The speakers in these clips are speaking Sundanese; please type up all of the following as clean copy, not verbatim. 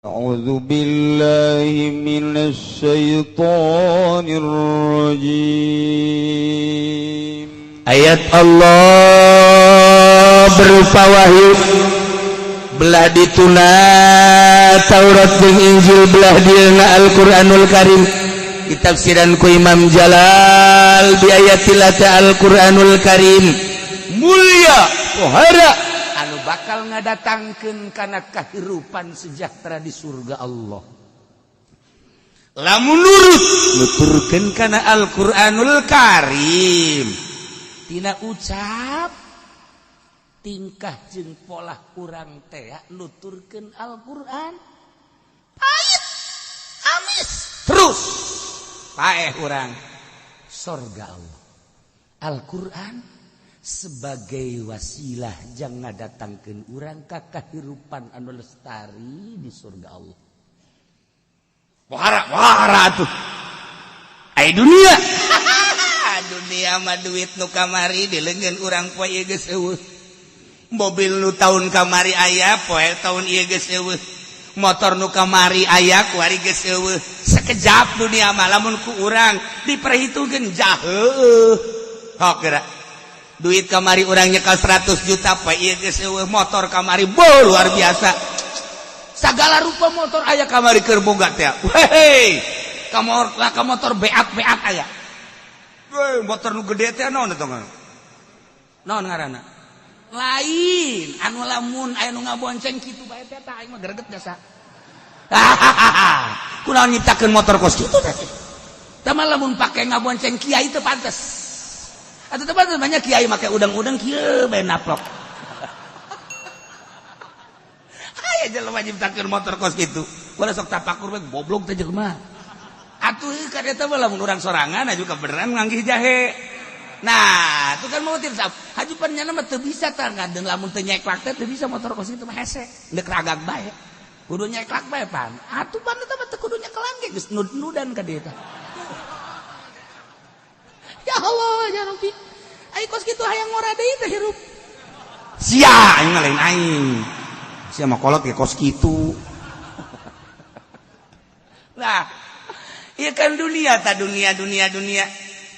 أعوذ بالله من الشيطان الرجيم. Ayat Allah berupa wahyu belah dituna Taurat jeung Injil, belah dieuna Al-Qur'anul Karim, ditafsiran ku Imam Jalal bi ayatillah. Al-Qur'anul Karim mulia pohara anu bakal ngadatangkeun kana kahirupan sejahtera di surga Allah lamun nurut nuturkeun kana Al-Qur'anul Karim. Tina ucap, tingkah jeung polah urang teh nuturkeun Al-Qur'an, pahit amis terus paeh urang sorga Allah. Al-Qur'an sebagai wasilah jang ngadatangkeun urang ka kahirupan anu lestari di surga Allah. Wara wara tuh ai dunia. Dunia mah duit nu kamari di leungeun urang poe ieu geus eueuh, mobil nu tahun kamari aya poe tahun ieu geus eueuh, motor nu kamari aya kuari geus eueuh. Sekejap dunia mah lamun ku urang diperhitungkeun jaheueuh. Hok geura duit kamari urang nyekel 100 juta, poe ieu geus eueuh. Motor kamari bo luar biasa, segala rupa motor aya kamari keur boga teh. Hei, kamor lah ka motor beat-beat aya. Weh, motor nu gede teh naon eta naon ngaranna? Lain anu lamun aya nu ngabonceng kitu bae teh, tah aing mah greget jasa. Kunaon nyiptakeun motor kos kitu teh? Tah mah lamun pake ngabonceng kiai teu pantes atuh, teu pantes. Banyak kiai make udang-udang kieu bae naplok. Aya jelema nyiptakeun motor kos kitu. Ulah sok tapakur bae, goblok teh jelema atuh. Kan eta mah lamun urang sorangan aju kebeneran nganggih jahe. Nah, itu kan mau tidak haju pan nyana mah teu bisa tah ngadeun lamun teu nyeklak teh teu bisa. Motor kos itu mah hese deuk ragag bae, kudu nyeklak bae pan atuh. Pan eta mah teu kudu nyekelan ge geus nud-nudan ka dieu tah. Ya Allah ya Rabbi, ai kos kitu hayang ngora deui teh hirup sia. Aing mah lain aing, sia mah kolot ge kos kitu. Nah, ieu kan dunia ta, dunia dunia dunia.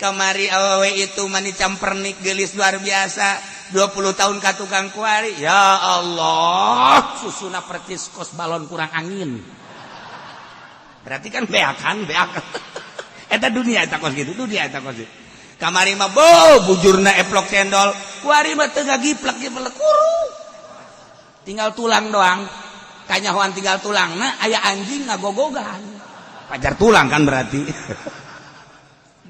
Kamari awewe itu mani campernik gelis luar biasa, 20 tahun ka tukang kuari, ya Allah, susuna percis kos balon kurang angin. Berarti kan beakan beak eta dunia eta kos gitu. Dunia eta kos gitu. Kamari mah bo bujurna eplok cendol, kuari mah teu ngagiplek giplek, kuru tinggal tulang doang. Kanyahoan tinggal tulang. Nah, aya anjing ngagogogan pajar tulang kan. Berarti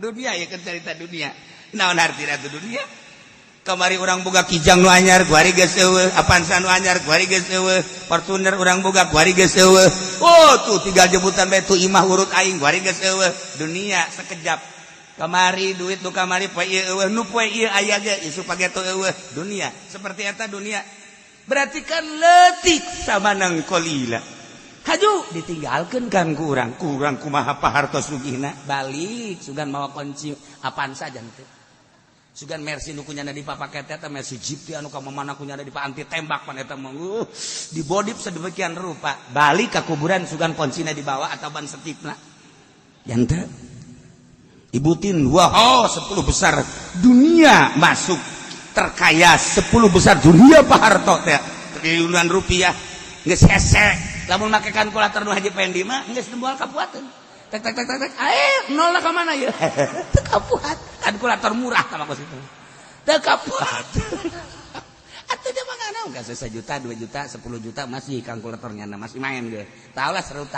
dunia ya kan, cerita dunia. Naon artina tuh dunia? Kamari urang boga Kijang nu anyar, kuari geus eueuh. Avanza nu anyar, kuari geus eueuh. Fortuner urang boga, kuari geus eueuh. Oh, tuh tinggal jemputan bae tuh imah urut aing, kuari geus eueuh. Dunia sekejap. Kamari duit nu kamari poe ieu eueuh, nu poe ieu aya ge isu pageto eueuh. Dunia seperti eta dunia. Berarti kan leutik samanang qalila. Haju ditinggalkan kan kurang kurang kumaha Pak Harto sugihna balik sugan mawa kunci Avanza janten sugan Mercy nu kunyana dipapake teh. Mercy Jeep teh anu ka mana kunyana di anti tembak pan eta mah, dibodif sedemikian rupa. Balik ke kuburan sugan kuncina dibawa atau ban setipna janten. Ibutin wah, oh, 10 besar dunia masuk, terkaya 10 besar dunia Pak Harto teh, triliunan rupiah geus hese. Lamun make kalkulator nu Haji Pendi mah geus moal kapuateun, tek tek tek tek tek, eh, nol lah ka mana ya, teu kapuat. Kalkulator murah sama kos itu teu kapuat atuh. Dia mah ngana enggak sejuta, 2 juta, 10 juta masih kalkulatornya masih main ge. Tahu lah, 100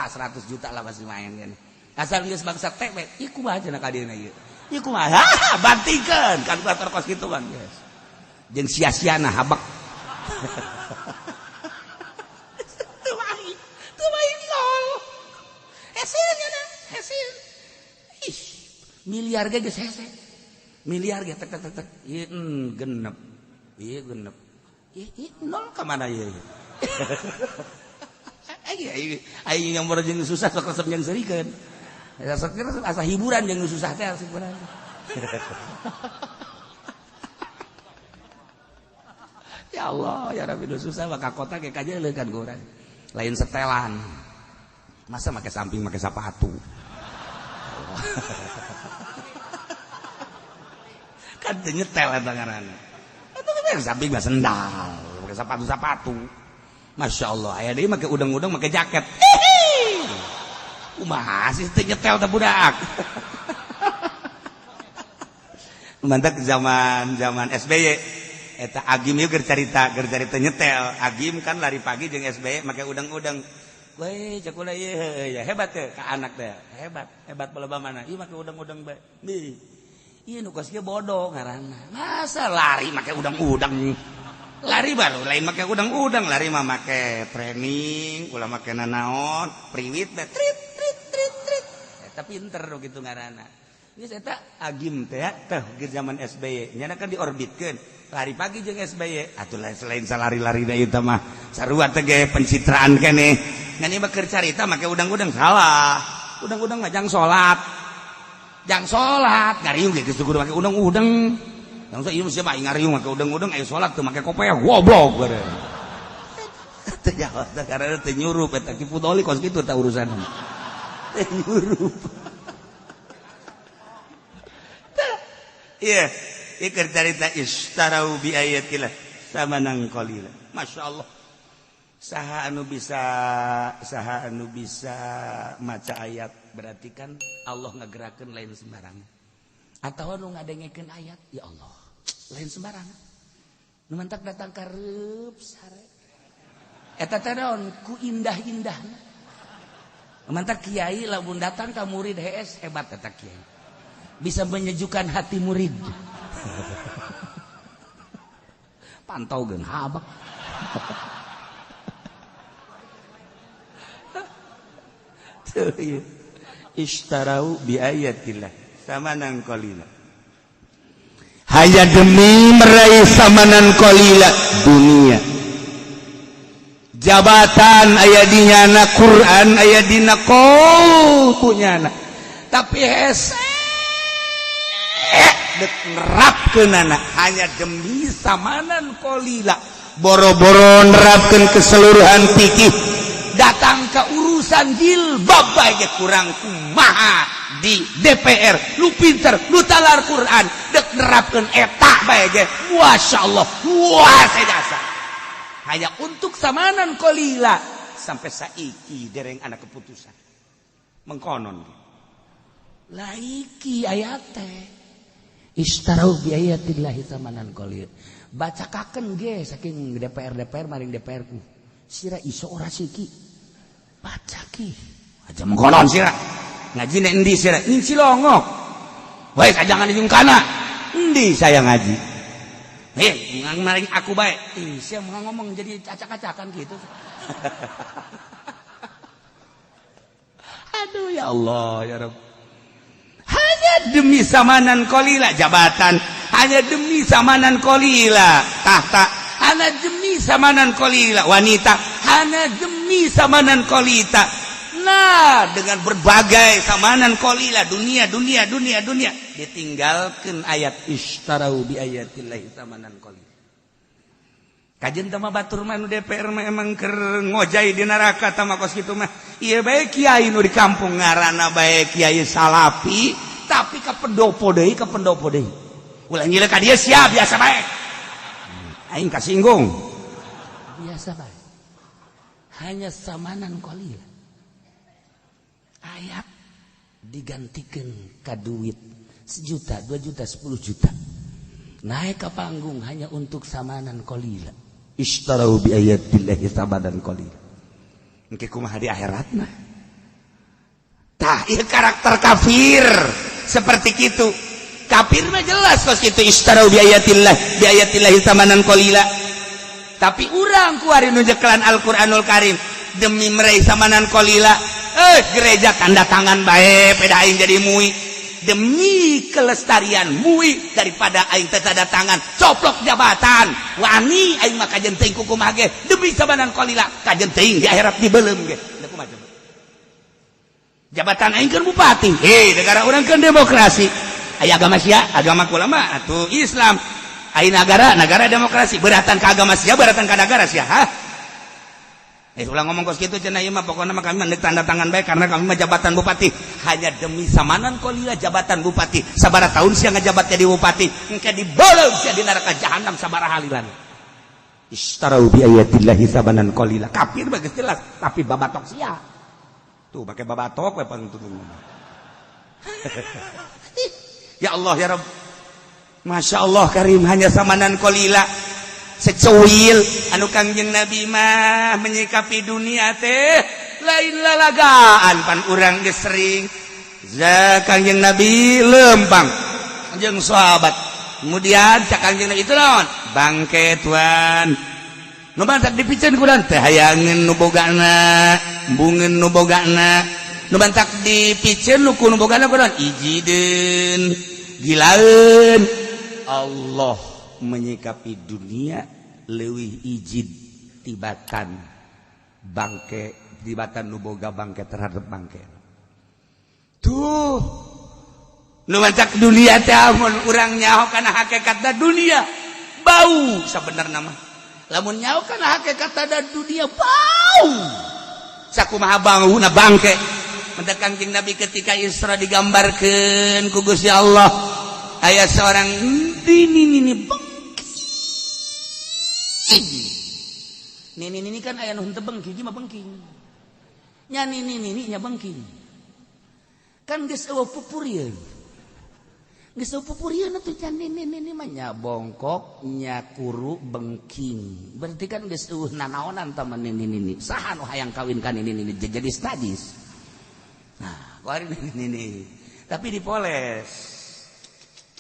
juta lah masih main ge. Asal geus bangsa tek we ieu kumaha cenah ka dieuna ieu, ieu kumaha, bantingkeun kalkulator kos kitu bang geus jeung sia-siana habak. Teu main, teu main nol. Hese nya, hese. Ih, miliar ge geus hese. Miliar ge tek tek tek tek. Ieu genep. Ieu genep. Ih, nol ka mana ieu? Aing aing yang jeung susah sok resep jeung seurikeun. Sok asa hiburan jeung susah teh hiburan. Ya Allah, ya Rabbi, susah maka kota kayak aja kan kurang. Lain setelan. Masa make samping make sepatu. Kan teu nyetel eta ngaranna. Eta mah samping mah sendal, make sepatu-sepatu. Masya Allah, aya deui make udang-udang make jaket. Kumaha sih teu nyetel teh budak. Mantak zaman-zaman SBY eta Agim ieu keur carita nyetel. Agim kan lari pagi jeung SBY make udang-udang. Weh, cek ulah ieu ya hebat teh ka anak teh. Hebat, hebat baleba mana? Ieu make udang-udang bae. Nih. Ieu nu kos kieu bodoh ngaranna. Masa lari make udang-udang? Lari baru lain make udang-udang, lari mah make training, ulah make nanaon, priwit bae trit trit trit trit. Eta pinter nu kitu ngaranna. Geus eta Agim teh teh ge zaman SBY nyana kan diorbitkeun lari pagi jeung SBY atuh selain salari-lari da ieu mah sarua teh ge pencitraan keneh ngan ieu mah keur carita make udang-udang salah udang-udang mah jang salat ngariung ge geus kudu make udang-udang yang ieu mah aing ngariung make udang-udang aya salat teu make kopeah goblok bare teu jawab teh karena teu nyurup eta Ki Fudoli kos kitu tah urusan teu nyurup. Iya, ieu carita istarau bi ayatillah samanan qalila. Masya Allah. Saha anu bisa maca ayat berarti kan Allah ngagerakeun lain sembarangan. Atawa nu ngadengekeun ayat, ya Allah, lain sembarangan. Nu mantak datang ka reup sare. Eta teh naon ku indah-indahna. Nu mantak kiai lamun datang ka murid hees hebat eta kiai. Bisa menyejukkan hati murid. Pantau geun habak. Ishtarau bi ayatillah samanan qalila. Hanya demi meraih samanan qalila dunia. Jabatan aya di nyana, Quran aya dina qautunyana. Tapi hese dek nerapkeun anak hanya demi samanan qalila, boro-boro nerapkeun keseluruhan fikih, datang ke urusan jilbab bae kurang kumaha di DPR lu pinter lu talar Quran dek nerapkeun eta bae ge masyaallah luar biasa hanya untuk samanan qalila sampai saiki dereng anak keputusan mengkonon laiki ayat teh istarau bi ayatillahi samanan qalil. Bacakakeun ge saking DPR DPR maring DPR ku. Sira iso ora siki. Baca ki. Aja mengkonon sira. Ngaji nek endi sira? Ning Cilongok. Wae jangan jeung kana. Endi saya ngaji? Heh, maring aku bae. Ih, sia mau ngomong jadi acak-acakan gitu. Aduh ya Allah ya Rabb. Hanya demi samanan qalila jabatan, hanya demi samanan qalila tahta, hanya demi samanan qalila wanita, hanya demi samanan qalila. Nah, dengan berbagai samanan qalila dunia dunia dunia dunia ditinggalkan ayat istarau bi ayatillahi samanan qalila. Kajen tama batur mah nu DPR mah emang keur ngojay di neraka tama kos kitu mah. Ieu bae kiai nu di kampung ngaranna bae kiai salapi tapi ka pendopo deui ka pendopo deui. Ulah nyileuh ka dieu sia biasa bae. Aing kasinggung. Biasa bae. Hanya samanan qalila. Ayat digantikeun ka duit 1 juta, 2 juta, 10 juta. Naik ke panggung hanya untuk samanan qalila. Ishtarau bi ayatillahi samanan qalila. Engke kumaha di akhiratna? Tah, ieu karakter kafir seperti kitu. Kafir mah jelas kos kitu ishtarau bi ayatillahi samanan qalila. Tapi urang kuari nu nyekelan Al-Qur'anul Karim demi meraih samanan qalila, gereja tanda tangan bae peda aing jadi mui. Demi kelestarian mui daripada aing teu tanda tangan coplok jabatan wani aing mah kajen teuing kukumaha ge demi samanan qalila kajen teuing di akhirat dibeuleum ge. Da kumaha coba? Jabatan aing keur bupati, hei negara urang keur demokrasi, aya agama sia, agama kula mah atuh Islam, aya negara negara demokrasi, beratan ka agama sia, beratan ka negara sia, hah? Ulah ngomong kos kitu cenah, ieu mah pokokna mah kami mah tanda tangan bae karena kami mah jabatan bupati hanya demi samanan qalila jabatan bupati. Sabaraha tahun sia ngajabat jadi bupati, engke dibolong sia di neraka jahanam sabaraha halilan. Ishtarau bi ayatillahi samanan qalila. Kafir bagus jelas, tapi babatok sia tuh pakai babatok we pangtutung. Ya Allah, ya Rabb, Masya Allah Karim, hanya samanan qalila, secuil. Anu Kangjeng Nabi mah menyikapi dunia teh lain lalagaan. Pan urang geus sering za Kangjeng Nabi lempang jeung sahabat, kemudian cak Kangjeng Nabi, itu naon? Bangke, tuan. Nu mantak dipiceun ku teh hayangeun nu bogana, embungeun nu bogana. Nu mantak dipiceun nu ku nu bogana ku ijideun, gilaeun. Allah menyikapi dunia leuwih ijid tibatan bangke, tibatan nu boga bangke terhadap bangke. Tuh, nu mancak dunia teh amun urang nyaho kana hakikatna dunia bau. Sabenerna mah lamun nyaho kana hakikatna dunia bau, sakumaha bauna bangke. Mendak Kangjeng Nabi ketika Isra digambarkeun ku Gusti Allah, aya seorang nini nini bengking. Nini nini kan aya nu henteu bengking mah, bengking nya. Nini nini nya bengking kan geus eueuh pupurieun, geus eueuh pupurieun atuh nya. Nini nini mah nya bongkok, nya kuru, bengking, berarti kan geus eueuh nanaonan tah nini nini. Saha nu hayang kawin ka nini nini jadi sadis? Nah, kuari nini nini tapi dipoles,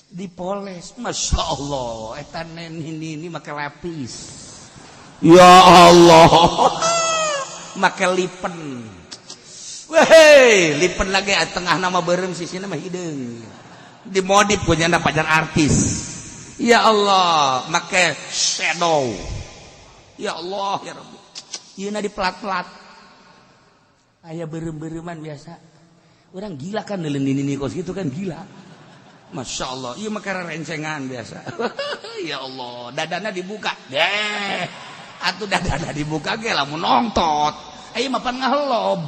dipoles, Masya Allah, eta nini ini make lapis, ya Allah, make lipen. Weh, lipen lagi tengah nama beureum, sisina mah hideung, dimodif punya pacar artis. Ya Allah, make shadow. Ya Allah, ya Rabbi, ieu di pelat-pelat aya beureum-beureuman. Biasa orang gila kan neuleun nini kos gitu kan, gila. Masya Allah, iya mah rencengan biasa. Ya Allah, dadana dibuka deh atuh, dadana dibuka ge lamun nongtot. Ayo mapan ngahelob.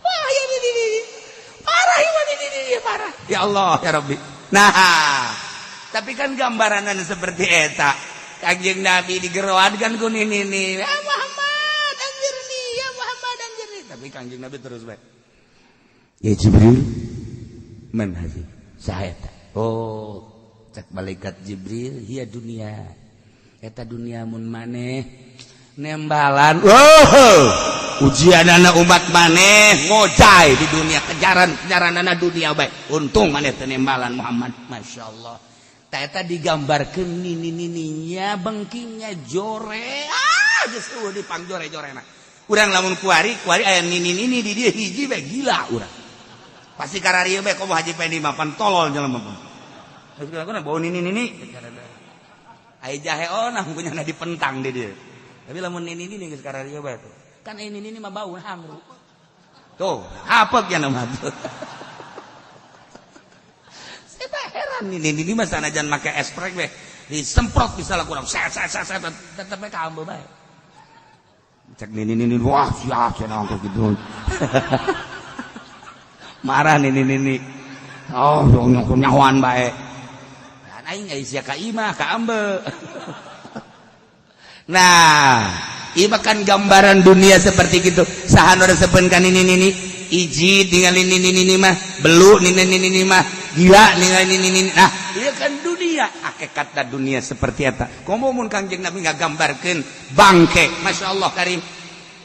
Wah, ya ini, ini, parah ini, ini, ini, parah. Ya Allah, ya Rabbi. Nah, tapi kan gambaranan seperti eta. Kanjeng Nabi digeroan kan ku nini ini. Ya Muhammad, anjirni, ya Muhammad, anjirni. Tapi Kanjeng Nabi terus baik. Ya Jibril, man hazi? Saha eta? Oh, cek malaikat Jibril, hiya dunia. Eta dunia mun maneh nembalan. Oh, ujian anak umat maneh ngocai di dunia, kejaran kejaran anak dunia baik. Untung maneh teu nembalan, Muhammad. Masya Allah. Eta digambarkeun nini nininya bengkingnya jore. Ah, geus eueuh dipang jore-jorena. Urang lamun kuari kuari aya nini nini di dieu hiji bae gila urang. Pasti kararieu bae, komo Haji Pendi mah pan tolol jelema mah. Terus kira bau nini nini. Aya jahe onah punya dipentang di dieu. Tapi lamun nini nini geus kararieu bae tuh. Kan ini nini mah bau hangru. Tuh, apek ya nama tuh. Saya tak heran nini nini mah sanajan make esprek bae disemprot bisa lah kurang set set set set tetep bae kaambe bae. Cek nini nini, wah sia cenah gitu. Marah nini nini. Oh, nyahoan bae. Kan aing sia ka imah ka ambe. Nah, ieu kan gambaran dunia seperti gitu. Saha nu resepeun ka nini nini? Iji ningali nini nini mah, belu nini nini mah, gila ningali nini nini. Nah, ieu kan dunia, hakikatna dunia seperti eta. Komo mun Kangjeng Nabi ngagambarkeun bangke. Masya Allah Karim.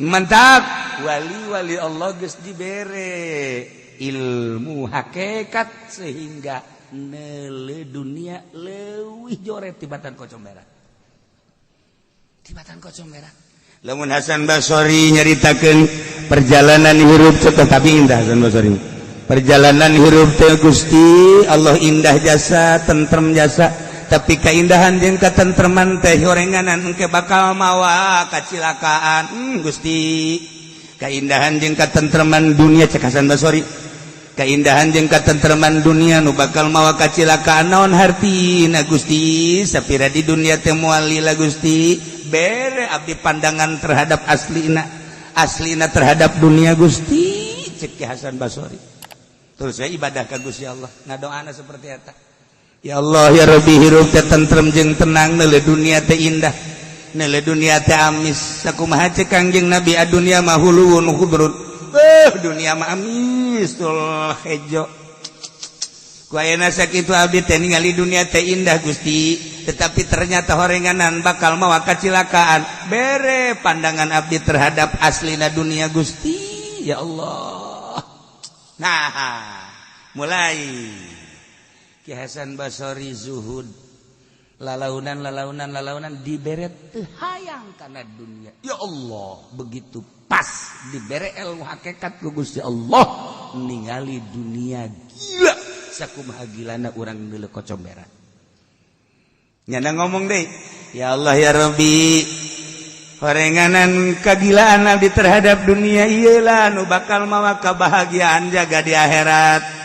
Mantap. Wali-wali Allah geus dibere ilmu hakikat sehingga nele dunia leuwih jore tibatan kocom merah. Tibatan kocom merah. Lamun Hasan Basori nyaritakeun perjalanan hirup teh, tapi indah Hasan Basori. Perjalanan hirup teh Gusti Allah indah jasa, tentrem jasa, tapi keindahan jeung katentreman teh horenganan engke bakal mawa kacilakaan. Gusti, keindahan jeung katentreman dunia, cek Hasan Basori. Keindahan jeung katentreman dunia nu bakal mawa kacilakaan naon hartina, Gusti? Sapira di dunia teh moal lila, Gusti. Bere abdi pandangan terhadap aslina, aslina terhadap dunia, Gusti, cek Ki Hasan Basori. Terus saya ibadah ka Gusti Allah, ngadoana seperti eta. Ya Allah, ya Rabbi, hirup teh tentrem jeung tenang, neuleuh dunia teh indah, neuleuh dunia teh amis. Sakumaha cek Kangjeng Nabi, "Adunya mah huluwun khudrun." Dunia mah amis tul hejo. Ku ayeuna sakitu abdi teh ningali dunia teh indah, Gusti, tetapi ternyata horenganan bakal mawa kacilakaan. Bere pandangan abdi terhadap aslina dunia, Gusti, ya Allah. Nah, mulai Ki Hasan Basori zuhud, lalaunan, lalaunan, lalaunan, dibere teu hayang kana dunia. Ya Allah, begitu pas dibere ilmu hakikat ku Gusti Allah, ningali dunia gila sakumaha gilana urang neuleuh kocomberan. Nyana ngomong deh, "Ya Allah, ya Rabbi, horenganan kagilaan abdi terhadap dunia iyalah nu bakal mawa kebahagiaan jaga di akhirat.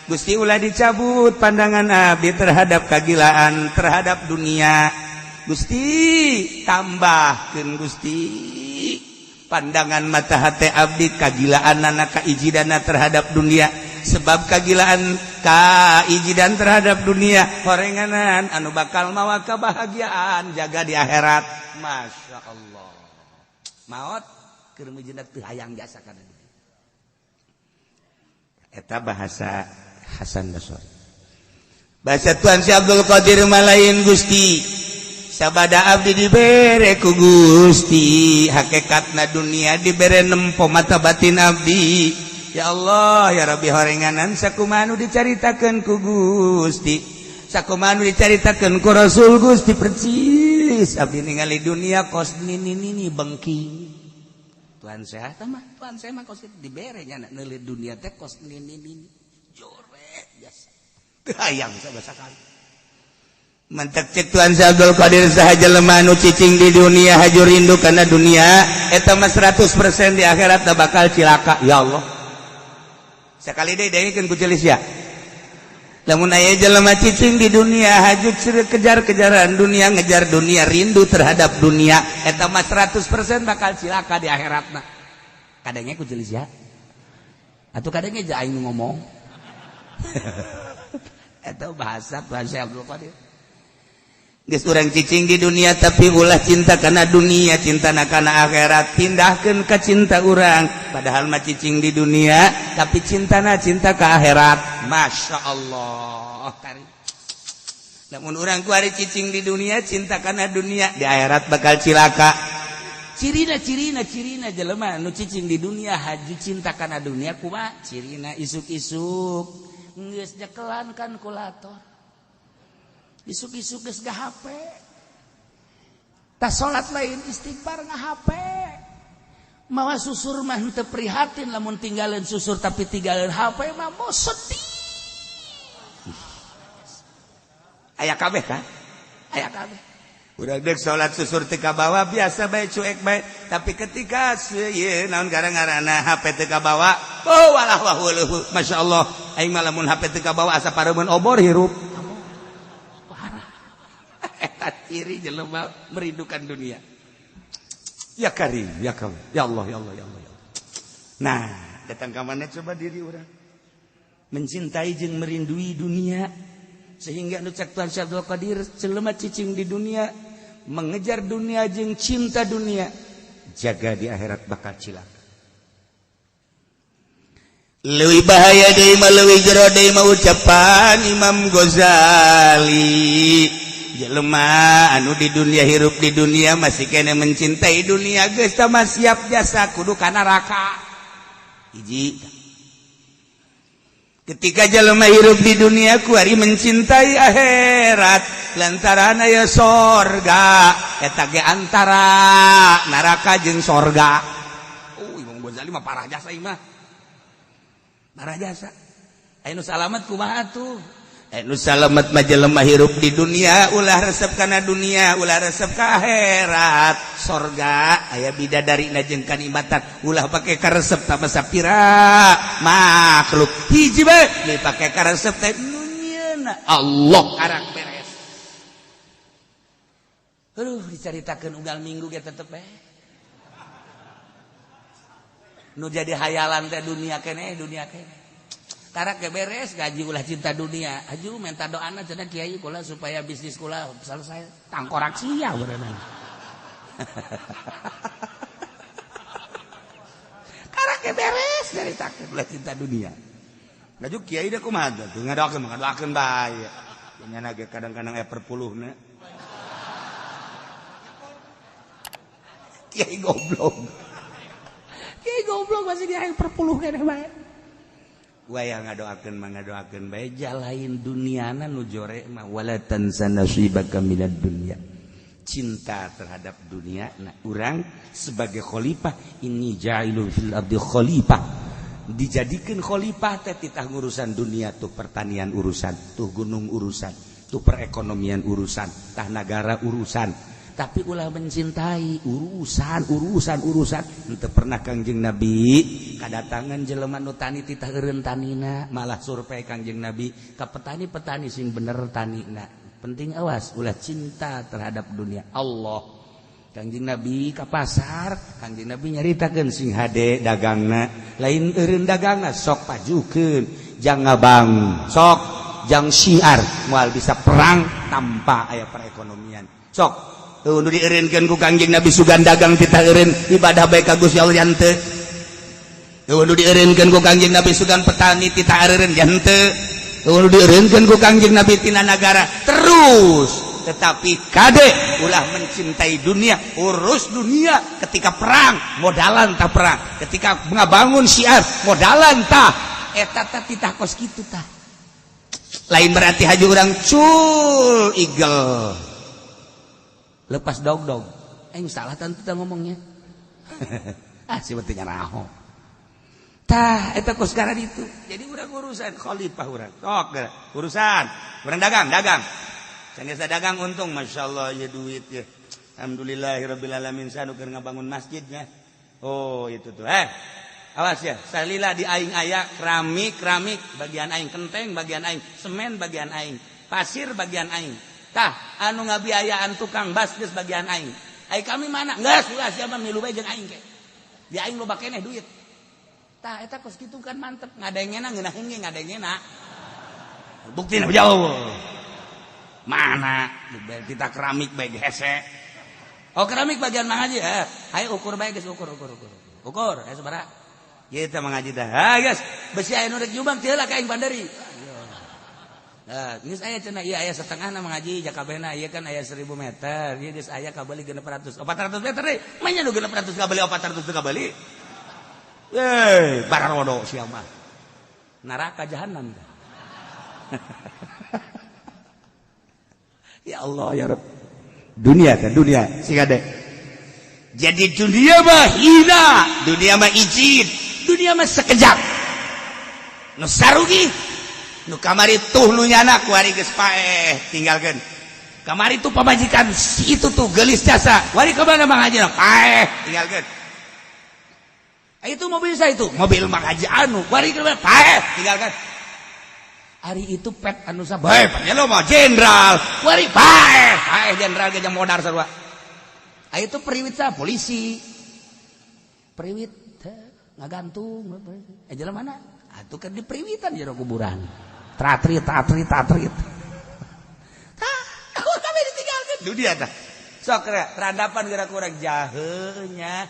Gusti, ulah dicabut pandangan abdi terhadap kagilaan terhadap dunia. Gusti, tambahkeun, Gusti, pandangan mata hati abdi kagilaan anak kaijidana terhadap dunia, sebab kagilaan kaijidan terhadap dunia horenganan anu bakal mawa kebahagiaan jaga di akhirat." Masya Allah, maot keur mijeuna teu hayang jasa kana dunia. Eta bahasa Hasan Basri. Bahasa Tuan Syekh Abdul Qadir malain, "Gusti, sabada abdi dibere ku Gusti hakikatna dunia, dibere nempo mata batin abdi, ya Allah, ya Rabbi, horenganan sakumaha nu dicaritakeun ku Gusti, sakumaha nu dicaritakeun ku Rasul Gusti, percis abdi ningali dunia kos nini nini bengking." Tuhan sehat mah, Tuhan saya mah kos dibere nya neuleuh dunia teh kos nini nini jore biasa teu hayang sama sakali. Mantak cek Tuhan Syekh Abdul Qadir, saha jelema nu cicing di dunia haju rindu kana dunia, eta mah 100% di akhirat bakal cilaka. Ya Allah, sekali deui dengekeun ku celis ya. Lamun aya jelema cicing di dunia haju kejar-kejaran dunia, ngejar dunia, rindu terhadap dunia, eta mah 100% bakal cilaka di akhiratna. Kadangnya ku celis ya atau kadangnya aja aing ngomong. Eta bahasa Tuhan Syekh Abdul Qadir. Geus urang cicing di dunia, tapi ulah cinta kana dunia, cinta kana akhirat. Pindahkeun ka cinta urang, padahal mah cicing di dunia tapi cintana cinta ke akhirat. Masya Allah, kari lamun urang kuari cicing di dunia, cinta kana dunia, di akhirat bakal cilaka. Cirina, cirina, cirina jelema nu cicing di dunia haju cinta kana dunia kumaha cirina? Isuk-isuk geus nyekelan kalkulator, isuk-isuk geus HP, tas salat lain istighfar, nga HP, mawa susur mah teu prihatin lamun tinggalin susur, tapi tinggalin HP mah mau sedih. Aya kabeh kan, aya kabeh. Udah dek salat susur teu kabawa, biasa bae, cuek bae, tapi ketika ieu naon gara-garana HP teu kabawa, oh walah wah. Masya Allah, aing mah lamun HP teu kabawa asa pareumeun obor hirup. Eta ciri jelema merindukan dunia. Ya Karim, ya Karim, ya Allah, ya Allah, ya Allah, ya Allah. Nah, datang ke mana coba diri orang mencintai jeung merindui dunia, sehingga nu cek Tuhan Syekh Abdul Qadir, jelema cicing di dunia, mengejar dunia jeung cinta dunia, jaga di akhirat bakal cilaka. Leuwih bahaya deui mah, leuwih jero deui mah, ucapan Imam Ghazali, jelema anu di dunia, hirup di dunia, masih kene mencintai dunia, geus mah siap jasa kudu ka neraka. Hiji, ketika jelema hirup di dunia kuari mencintai akhirat lantaran aya sorga, eta ge antara neraka jeung sorga. Oh, Imam Ghazali mah parah jasa, imah parah jasa. Aya nu salamet kumaha tuh? Nu salamet mah jelema hirup di dunia ulah resep kana dunia, ulah resep ka akhirat. Sorga aya bidadari na jeung kanikmatan, ulah pake karesep tama sapira makhluk hiji bae dipake karesep teh nu nyieunna Allah, karak beres. Aduh, dicaritakeun unggal minggu ge tetep bae nu jadi hayalan teh dunia keneh, dunia keneh. Karak ge beres gaji, ulah cinta dunia. Aju minta doana cenah kiai kula supaya bisnis kula selesai. Tangkorak sia berenang. Karak ge beres caritakeun ulah cinta dunia. Laju kiai deh kumaha tuh ngadoakeun, ngadoakeun bae. Nya ge kadang-kadang aya perpuluhna. Kiai goblok. Kiai goblok masih dia perpuluh keneh bae. Wayah ngadoakeun mah ngadoakeun bae, jalain duniana nu jore mah wala tansa nasibaka minad dunya. Cinta terhadap dunia. Nah, urang sebagai khalifah, ini ja'ilun fil ardi khalifah. Dijadikeun khalifah teh titah ngurusan dunia, tuh pertanian urusan, tuh gunung urusan, tuh perekonomian urusan, tah nagara urusan. Tapi ulah mencintai urusan urusan urusan. Henteu pernah Kangjeng Nabi kadatangan jelema nu tani titah eureun tanina, malah survei Kangjeng Nabi ka petani-petani sing bener tanina. Penting awas ulah cinta terhadap dunia. Allah Kangjeng Nabi ka pasar, Kangjeng Nabi nyaritakeun sing hade dagangna, lain eureun dagangna sok pajukeun, jang ngabang sok jang syiar, moal bisa perang tanpa aya perekonomian. Sok tuh nu dieureunkeun ku Kangjeng Nabi sugan dagang titah eureun ibadah bae ka Gusti Allah henteu. Tuh nu dieureunkeun ku Kangjeng Nabi sugan petani titah eureun henteu. Tuh nu dieureunkeun ku Kangjeng Nabi tina nagara terus. Tetapi kade ulah mencintai dunia, urus dunia ketika perang modalan tah perang, ketika ngabangun syiar modalan tah eta tah titah kos kitu tah. Lain berarti haji urang cul igel lepas dog-dog. Salah tentu kita ngomongnya. Ah, sebetulnya raho. Tah, eta kos sekarang itu. Jadi urang urusan khalifah urang. Sok urusan. Urang dagang, dagang. Sanggeus dagang untung, Masya Allah ya duit ya. Alhamdulillahirabbil alamin sanu keur ngabangun masjidnya. Oh, itu tuh. Awas ya, salila di aing aya keramik, keramik bagian aing, kenteng bagian aing, semen bagian aing, pasir bagian aing. Tah, anu ngabiayaan tukang bas geus bagian aing. Ai kami mana? Geus ulah sia mah milu bae jeung aing ke. Di aing loba keneh duit. Tah eta kos kitu kan mantep, ngadengena ngeunaheun ge ngadengena. Buktina jauh. Mana? Kita keramik bae hese. Oh, keramik bagian Mang Haji. Hayu ukur bae geus, ukur ukur ukur. Ukur, aya sabaraha? Ieu teh Mang Haji teh. Ha geus, besi aya nu rek nyumbang teu lah ka aing bandari. Nah, geus aya cenah ieu aya setengahna Mang Haji jakabehna ieu kan aya 1000 meter. Ieu geus aya kabeli 600. 400 meter deui. Manya nu 600 kabeli 400 teu kabeli. Bararodo sia mah. Neraka jahanam. Ya Allah ya Rabb. Dunia kan dunia sing ade. Jadi dunia mah hina, dunia mah izin, dunia mah sekejap. Nu sarugi nu kamari tuh nu nyana kuari geus paeh tinggalkeun. Kamari tuh pamajikan si itu tuh geulis jasa, wari ka mana Mang Haji paeh tinggalkeun. Itu mobil saya itu, mobil Mang Haji anu, wari ka mana paeh tinggalkeun. Ari itu pet anu sabae lo mah jenderal, wari paeh, paeh jenderal ge modar sarua. Ah itu periwit sa polisi. Periwit ngagantung jelema mana? Atuh kan di periwitan jero kuburan. Tratrit tatrit tatrit. Tah, kami ditinggalkeun dunia tah. Sok radapan geura kurang jahenya.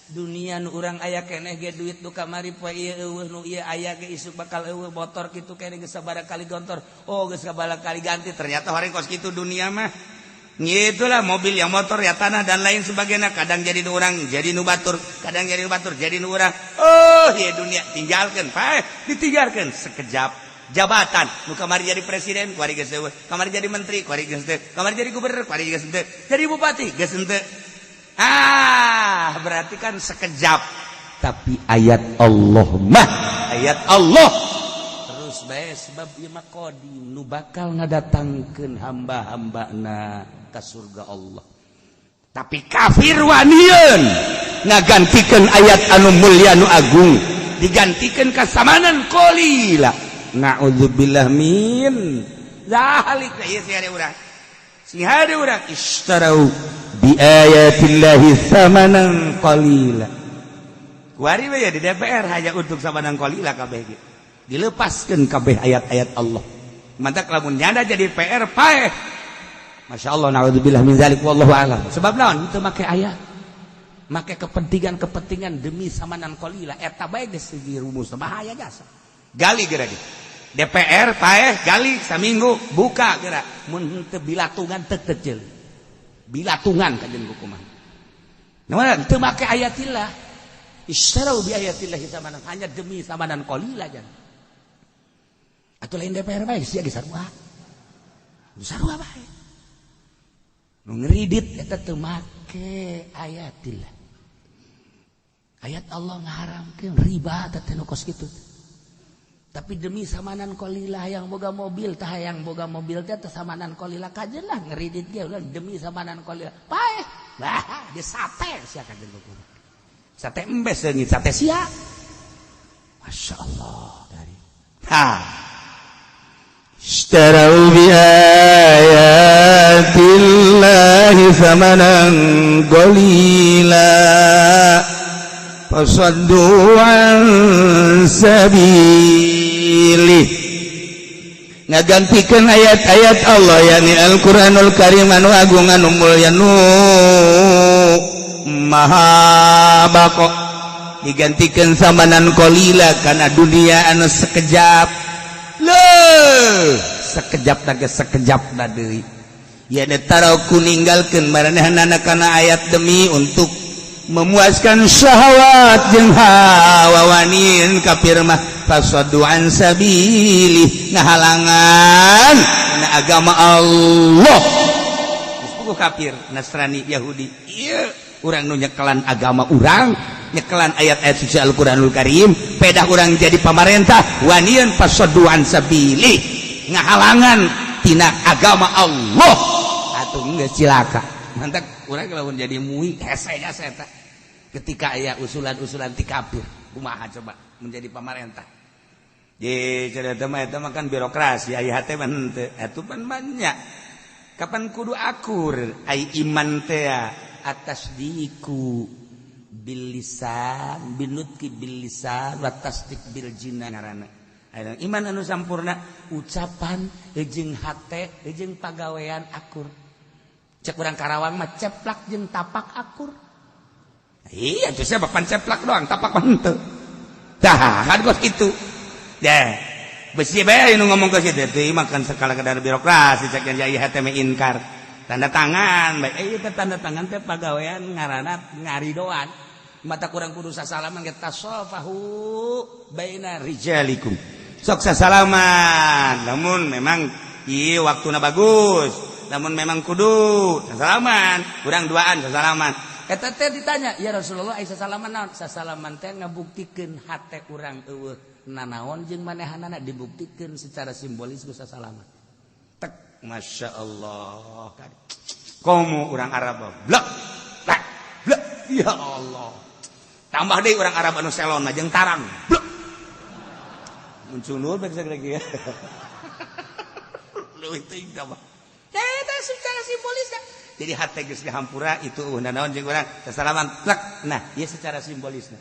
Dunia nu urang aya keneh ge duit nu kamari poe ieu eueuh nu ieu aya ge isuk bakal eueuh, motor kitu keneh geus sabaraha kali gontor. Oh, geus sabaraha kali ganti, ternyata horeng kos kitu dunia mah. Itulah mobil yang motor ya tanah dan lain sebagainya, kadang jadi nu urang jadi nu batur, kadang jadi nu batur jadi nu urang. Oh ya dunia tinggalkan paeh, ditinggalkan sekejap. Jabatan nu kamari jadi presiden kuari geus eueuh, kamari jadi menteri kuari geus teu, kamari jadi gubernur kuari geus henteu, jadi bupati geus henteu. Ah, berarti kan sekejap. Tapi ayat Allah mah ayat Allah terus Bae sebab ieu mah qadim nu bakal ngadatangkeun hamba-hambana ka surga Allah. Tapi kafir wanian ngagantikeun ayat anu mulia nu agung, digantikeun ka samanan qalila. Na'udzubillah min zalik. Ieu sing hade urang, sing hade urang, ishtarau bi ayatillahi samanan qalila. Kuari we ya di DPR hanya untuk samanan qalila kabeh ge dilepaskeun kabeh ayat-ayat Allah. Mantak lamun nyanda jadi PR paeh. Masya Allah, na'udzubillah min zalik, wallahu alam. Sebab naon? Itu make ayat, make kepentingan-kepentingan demi samanan qalila. Eta bae geus segi rumus bahaya jasa. Gali geura di DPR paeh, gali saminggu buka geura, mun teu bilatungan teu teu bilatungan kajen hukuman. Naon teu make ayatillah? Istarau bi ayatillah samanan, hanya demi samanan qalila jan. Atuh lain DPR bae sia ge, sarua sarua bae nu ngeridit eta teu make ayatillah. Ayat Allah ngaharamkeun riba teh nu kos kitu, tapi demi samanan qalila, yang boga mobil tah, yang boga mobil teh teh samanan qalila kajen lah, ngeridit ge ulah demi samanan qalila paeh. Bah, di sate sia kajen kumaha, sate embes leungit sate sia. Masya Allah dari ha اشتروا بآيات الله ثمنا قليلا فصدوا عن سبيله. Ngagantikan ayat-ayat Allah, yakni Al-Qur'anul Karim anu agung anu mulya nu maha bako, digantikan samanan qalila karena dunia anu sekejap. Leuh, sekejap naga sekejap na deui ya taraku, ninggalkeun maranehna kana ayat demi untuk memuaskan syahwat jeung hawa. Wanin kafir mah fasaddu an sabili, ngahalangan na agama Allah. Geus puguh kafir Nasrani Yahudi ieu, urang nu nyekelan agama urang, nyekelan ayat-ayat suci Al-Qur'anul Karim, pedah urang jadi pamarentah wanian fasaddu an sabili, ngahalangan tina agama Allah. Atuh geus cilaka. Mantap urang lamun jadi MUI, hese jasa eta ketika aya usulan-usulan ti kafir. Kumaha coba menjadi pamarentah di cerita mah? Eta mah kan birokrasi, aya hate mah henteu. Atuh pan banyak kapan kudu akur ai iman teh atas diku bil lisan binutki bil lisan wa tasdik bil jinan. Ngaranna iman anu sampurna ucapan jeung hate jeung pagawean akur. Cek urang Karawang mah ceplak jeung tapak akur. Iya tuh, saya bapan ceplak doang, tapak mah henteu. Tah kan kos itu deh, besi bae nu ngomong ke situ teh makan sekala kadar birokrasi. Cek yang jaya hate inkar tanda tangan bae, ieu teh tanda tangan teh pagawean ngaranna ngaridoan. Mata kurang kudu sasalaman ge, tasofahu baina rijalikum, sok sasalaman namun memang ieu waktuna bagus, namun memang kudu sasalaman, kurang duaan sasalaman. Eta teh ditanya, ya Rasulullah, ai sasalaman naon? Sasalaman teh ngabuktikeun hate urang eueuh nanaon jeung manehanana, dibuktikeun secara simbolis ku sasalaman. Tek, Masya Allah, komo urang Arab blek blek blek, ya Allah. Tambah deui urang Arab anu selon jeung tarang blek muncul nur bae lagi ya leuwih teuing tambah. Eta secara simbolis. Jadi hate geus dihampura itu eueuh naon jeung urang sasalaman plek. Nah, ieu secara simbolisna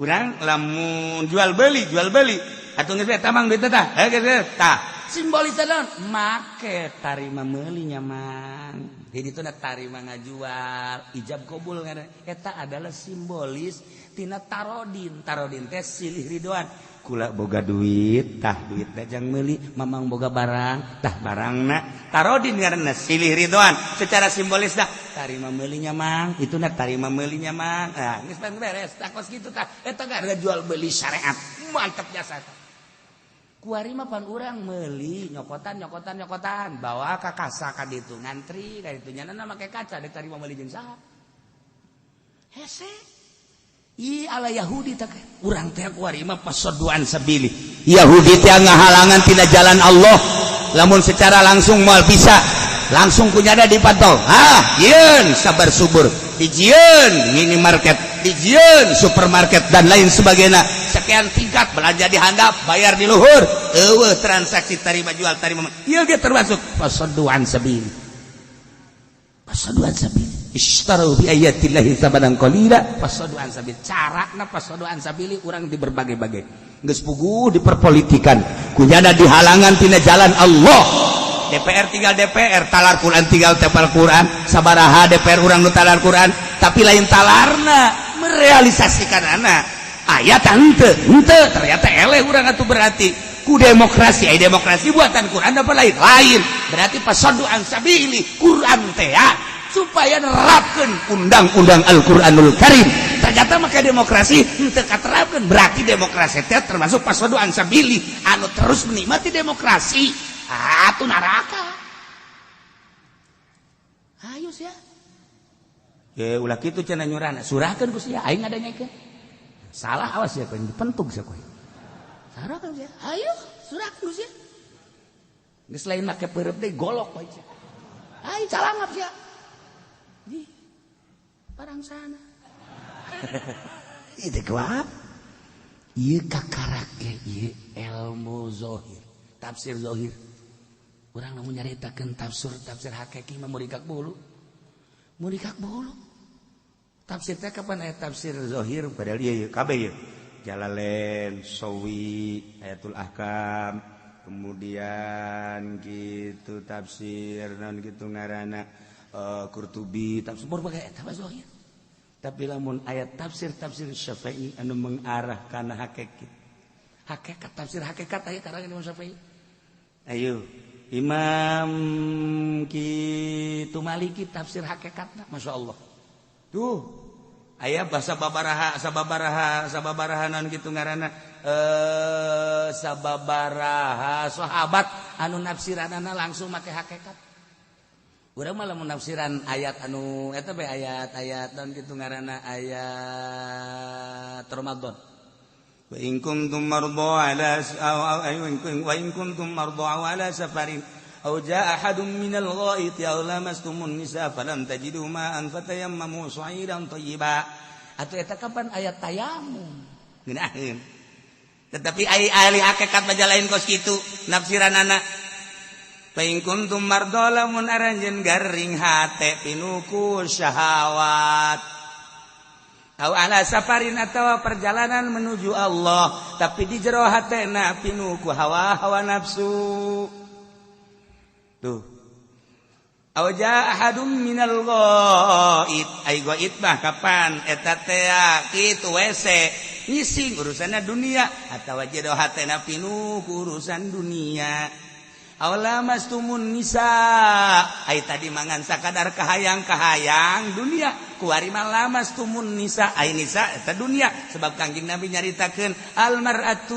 urang lamun jual beli, jual beli atuh geus tamang duit tah, heuh geus tah, simbolis naon? Make tarima meuli nya mang, jadi itu tarima ngajual, ijab kabul ngaranna. Eta adalah simbolis tina tarodin. Tarodin teh silih ridoan. Kula boga duit, tah duit jang meuli, mamang boga barang, tah barangna. Tarodin ngaranna silih ridoan secara simbolis dah. Tarima meulinya mang, itu na tarima meulinya mang. Nah, geus beres tah kos kitu tah. Eta ada jual beli syariat, mantap jasa. Kuari mah pan urang meuli nyokotan nyokotan nyokotan, bawa ka kasa ka ditu, ngantri ka ditu, nyana make kaca dek tarima meuli jeung saha? Hese. Ih, ala Yahudi tak urang teh kuari mah pasoduan sabili. Yahudi teh ngahalangan tina jalan Allah. Lamun secara langsung moal bisa, langsung kunyada dipantau. Ah, yeun sabar subur, dijieun minimarket, dijieun supermarket, dan lain sebagainya. Sekian tingkat, belanja di handap, bayar di luhur, eueuh transaksi tarima jual, tarima. Ieu ge termasuk فصدوا عن سبيل, فصدوا عن سبيل. اشتروا بآيات الله ثمنا قليلا فصدوا عن سبيل. Carana فصدوا عن سبيل urang di berbagai-bagai geus puguh diperpolitikan, kunyana dihalangan tina jalan Allah. DPR tinggal DPR, talar Quran tinggal tepal Quran. Sabaraha DPR urang nu talar Quran, tapi lain talarna, merealisasikan anak ayat henteu henteu. Ternyata eleh urang atuh. Berarti ku demokrasi, ay demokrasi buatan Quran apa lain? Lain. Berarti فصدوا عن سبيل Quran teh ya, supaya nerapkeun undang-undang Al-Qur'anul Karim. Ternyata maka demokrasi henteu katerapkeun. Berarti demokrasi teh termasuk فصدوا عن سبيل. Anu terus menikmati demokrasi atuh neraka. Ayo sia ya, ulah kitu cenah nyurana, surahkeun ku sia, aing ngadanyakeun salah, awas ya kowe dipentuk sia kowe. Surahkeun sia, ayo surahkeun ku sia. Geus lain make peureub deui, golok kowe sia. Ayo calangap sia di parang sana itu kuat. Ieu kakarak ge ieu ilmu zohir, tafsir zohir. Urang lamun nyaritakeun tafsir tafsir hakiki mah murikak bulu, murikak bulu. Tafsir teh kapan aya tafsir zohir? Padahal ieu kabeh ieu Jalalain, Sawi, Ayatul Ahkam, kemudian gitu tafsir non gitu ngaranna Qurtubi, tafsir berbagai eta mah zohir. Tapi lamun ayat tafsir tafsir Syafi'i anu mengarah kana hakikat, hakikat, tafsir hakikat aya karangan Imam Syafi'i. Ayo Imam kitu Maliki, tafsir hakikatna Masya Allah tuh aya bahasa babaraha, sababaraha, sababaraha non gitu ngaranna sababaraha sahabat anu nafsiranana langsung make hakikat. Urang mah lamun nafsiran ayat anu eta be ayat-ayat non gitu ngaranna ayat Ramadan, وإن كنتم مرضى على أو وإن كنتم مرضى أو على سفر أو جاء أحد من الغائط أو لامستم النساء فلم تجدوا ماء فتيمموا صعيدا طيبا. Atau eta kapan ayat tayamum ngeunaheun, tetapi ai ahli hakikat mah lain kos kitu nafsiranana. فإن كنتم مرضى, lamun aranjeun garing hate pinuh ku syahwat, أو على سفر atau perjalanan menuju Allah, tapi di jero hatena pinuh ku hawa-hawa nafsu tuh, أو جاء أحد من الغائط. Ai ghaid mah kapan eta teh kitu WC ngising, urusanna dunia, atawa jero hatena pinuh ku urusan dunia, أو لامستم النساء. Ai tadi mangan sakadar kahayang-kahayang dunia, kuari mah لامستم النساء. Ai nisa eta dunia, sebab Kangjeng Nabi nyaritakeun المرأة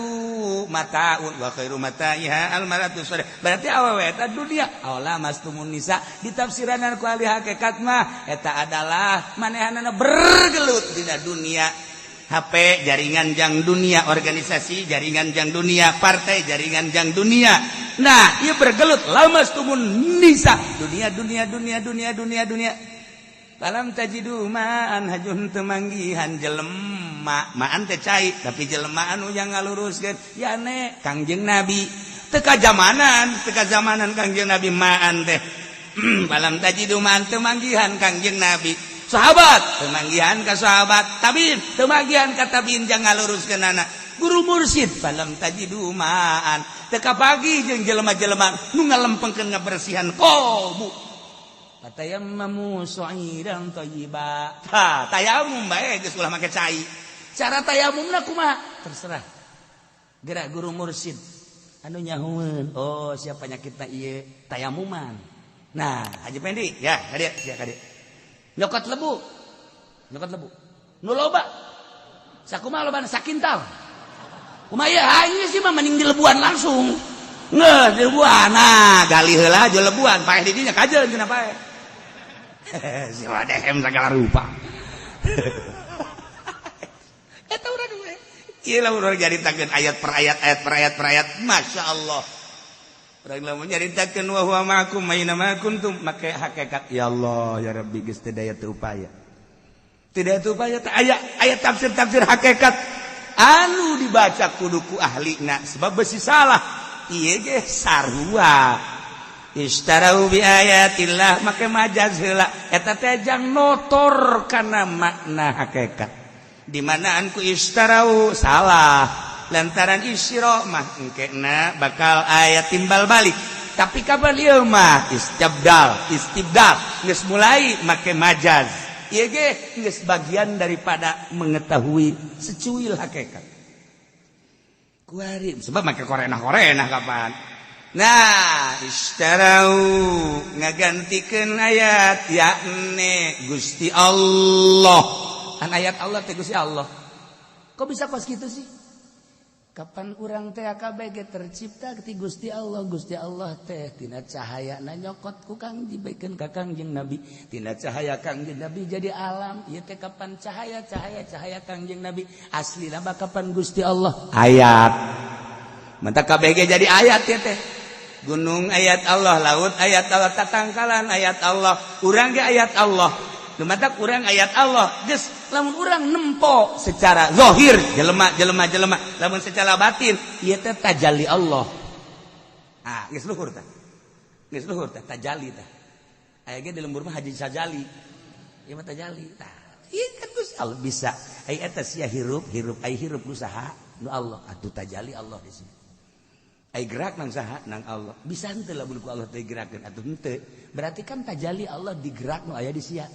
متاع وخير متاعها المرأة الصالحة. Berarti awewe eta dunia. أو لامستم النساء ditafsiran ku ahli hakikat mah eta adalah manehanana bergelut dina dunia. HP jaringan jang dunia, organisasi jaringan jang dunia, partai jaringan jang dunia. Nah, ia bergelut لامستم النساء, dunia, dunia, dunia, dunia, dunia, dunia. فلم تجدوا ماء, hajun temanggihan jelema, ماء teh cai, tapi jelema anu yang ngaluruskeun ya ne Kangjeng Nabi teka zamanan, teka zamanan Kangjeng Nabi ماء teh. فلم تجدوا ماء, temanggihan Kangjeng Nabi, sahabat temanggihan ke sahabat, tabiin temanggihan ka tabiin jangan ngaluruskeun anak guru mursid. فلم تجدوا ماء, teka pagi jeung jelema-jelema nu ngalempengkeun ngabersihan kolbu, فتيمموا صعيدا طيبا. Tah, tayamum bae geus, ulah make cai. Cara tayamumna kumaha terserah gerak guru mursid anu nyahueun. Oh, siapa penyakitna ieu, tayamuman. Nah, Haji Pendi ya, kadieu sia, kadieu nyokot lebu, nyokot lebu nu loba. Sakumaha lobana? Sakintal kumaha ya? Ieu sih mah mending dilebuan langsung. Nggak, dilebuan. Nah, gali heula aja lebuan, paeh di dinya kajeun cenah paeh. Si wadehem segala rupa. Eta urang. Ieu lamun urang nyaritakeun ayat per ayat, ayat per ayat per ayat, Masya Allah. Urang lamun nyaritakeun wa huwa ma'akum aina ma kuntum make hakikat, ya Allah ya Rabbi, geus teu daya teu upaya. Tidak teu upaya teh aya ayat tafsir-tafsir hakikat anu dibaca kudu ku ahlina sebab besi salah. Ieu ge sarua. Ishtarau bi ayatillah make majaz heula, eta teh jang notor kana makna hakikat. Di manaan ku ishtarau salah, lantaran isyra mah engkena bakal aya timbal balik, tapi kabar ieu mah istibdal, istibdal geus mulai make majaz. Ieu ge geus bagian daripada mengetahui secuil hakikat kuari, sebab make korenah-korenah kapan. Nah, ishtarau ngagantikeun ayat yakni Gusti Allah. Kan ayat Allah teh Gusti Allah. Kok bisa kos gitu sih? Kapan urang teh KBG tercipta ti Gusti Allah? Gusti Allah teh tina cahaya na nyokot ku Kang dibaikeun ka Kangjeng Nabi, tina cahaya Kangjeng Nabi jadi alam ieu teh. Kapan cahaya cahaya cahaya Kangjeng Nabi asli mah kapan Gusti Allah ayat mantap KBG jadi ayat ya teh. Gunung ayat Allah, laut ayat Allah, tatangkalan ayat Allah, urang ge ayat Allah. Lumatak urang ayat Allah. Geus lamun urang nempo secara zahir jelema jelema jelema, lamun secara batin ieu teh tajalli Allah. Ah, geus luhur tah. Geus luhur tah tajalli tah. Aya ge di lembur mah Haji Sajali. Ieu mah tajalli tah. Ieu kan Gusti Allah bisa. Ai eta sia hirup, hirup ai hirup ku saha? Nu Allah. Atuh tajalli Allah di sini. Ai gerak nang saha? Nang Allah. Bisa henteu lamun ku Allah teh gerakeun atuh henteu. Berarti kan tajalli Allah digerak nu aya di sia.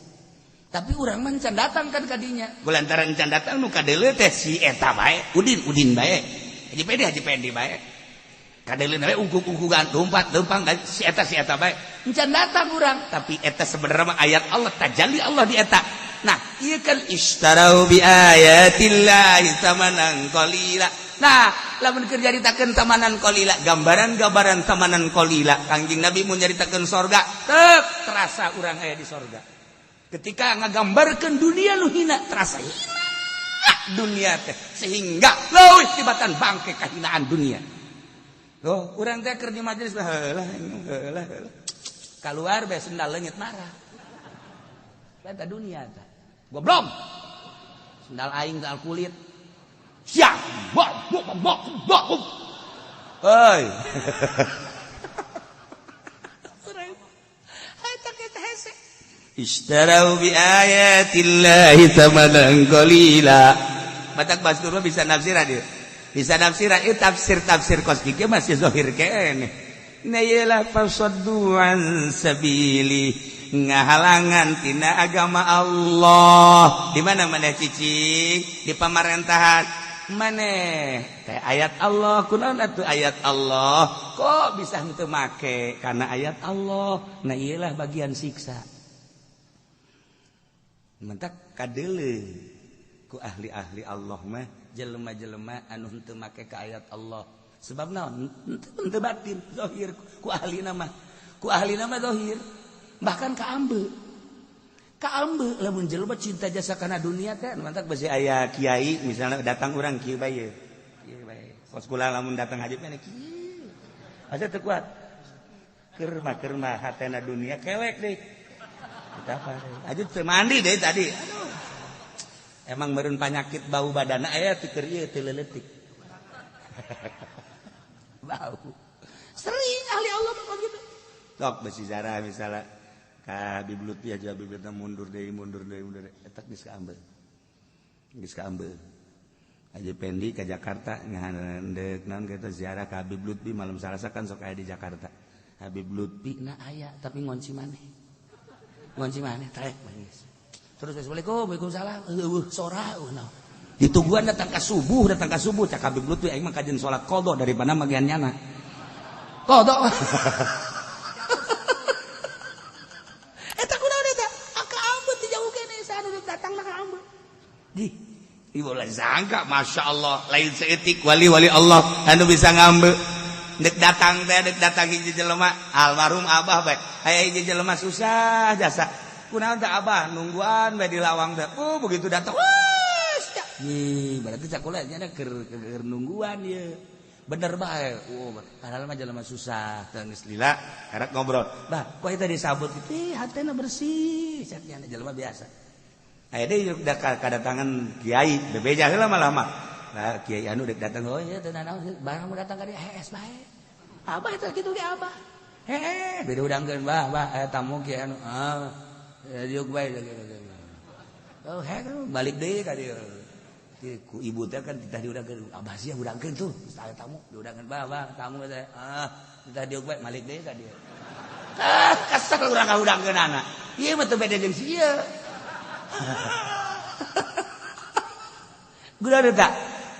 Tapi urang mah can datang kan kadinya. Lantaran can datang, nu kadeuleu teh si eta bae, Udin Udin bae. Haji Pedi Haji Pedi bae. Kadeuleu bae ungkuk-ungkukan lompat lempang si eta, si eta bae. Can datang urang, tapi eta sebenarnya mah ayat Allah, tajalli Allah di eta. Nah, ieu kan ishtarau bi ayatillahi tsamanan qalila. Nah, lamun keur nyaritakeun tsamanan qalila, gambaran-gambaran tsamanan qalila, Kangjeng Nabi mun nyaritakeun sorga, tep terasa urang aya di sorga. Ketika ngagambarkeun dunia nu hina, terasa hina dunia teh sehingga leuwih tibatan bangke kahinaan dunia. Loh, urang teh keur di majelis heula heula heula. Keluar bae sendal leungit, marah. Eta dunia teh. Goblok. Sendal aing sendal kulit. Siap. Bok bok bok bok. Hei. Ishtarau bi ayatillahi tsamanan qalila. Batak Bastur bisa nafsiran dia. Bisa nafsiran itu tafsir-tafsir kos kieu masih zahir keneh. Nah, iyalah fasaddu an sabili, ngahalangan tina agama Allah. Di mana mana cicing di pamarentahan maneh teh ayat Allah, kunaon atuh ayat Allah kok bisa henteu make karena ayat Allah? Nah, iyalah bagian siksa. Mentak kadeuleu ku ahli-ahli Allah mah jelema-jelema anu henteu make ka ayat Allah, sebab naon? Henteu batin, zahir ku ahli nama, ku ahli nama zahir, bahkan ka ambe, ka ambe lamun jelema cinta jasa kana dunia teh. Mantak besi aya kiai misalnya datang, urang kieu bae, kieu bae kos kula. Lamun datang haji mah kieu aja teu kuat, keur mah, keur mah hatena dunia kelek deh. Kita apa aja teu mandi deh tadi. Aduh, emang meureun panyakit bau badana aya ti keur ieu teu leuletik bau. Sering ahli Allah mah gitu. Sok besi zarah misalnya ka Habib Lutfi aja, Habib Lutfi mundur deui, mundur deui, mundur deui, eta geus kaambeul, geus kaambeul. Haji Pendi ke Jakarta ngahandeuk naon kitu, ziarah ka Habib Lutfi malam Salasa kan sok aya di Jakarta. Habib Lutfi na aya, tapi ngonci maneh, ngonci maneh trek geus. Terus, "Assalamualaikum." "Waalaikumsalam." Eueuh sora eueuh naon. Ditungguan datang ka subuh, datang ka subuh. Cak Habib Lutfi, "Aing mah kajen salat qada daripada magian nyana qada." Eta kunaon eta? Aka ambeu ti jauh kene saha datang ka ambeu. Di ibu lah sangka, Masya Allah, lain seetik wali-wali Allah anu bisa ngambe. Dek datang teh, dek datang hiji jelema, almarhum abah bae. Aya hiji jelema susah jasa, kunaon teh Abah nungguan bae di lawang teh. Oh, begitu datang, wah. Nih, berarti cakula nya keur keur nungguan ieu. Bener bae. Oh, padahal mah jelema susah. Teu geus lila, karek ngobrol. Bah, kok eta disabut kitu? Ih, hatena bersih. Cek nya jelema biasa. Aya deui udah kadatangan kiai, bebeja heula lama-lama. Nah, kiai anu dek datang, oh iya teu nanaon, barang mau datang ka dieu hees bae. Abah eta kitu ge abah. Heeh, beda udangkeun bah, bah aya tamu kiai anu. Ah, diuk bae. Oh, heh balik deui ka dieu. Ku ibu teh kan titah diudangkeun, abah sia udangkeun tuh, geus aya tamu, diudangkeun bah, bah tamu teh. Ah, titah diuk bae balik deui ka dieu. Ah, kesel urang ngaudangkeun anak. Ieu mah teu beda jeung si ieu. Guna tak?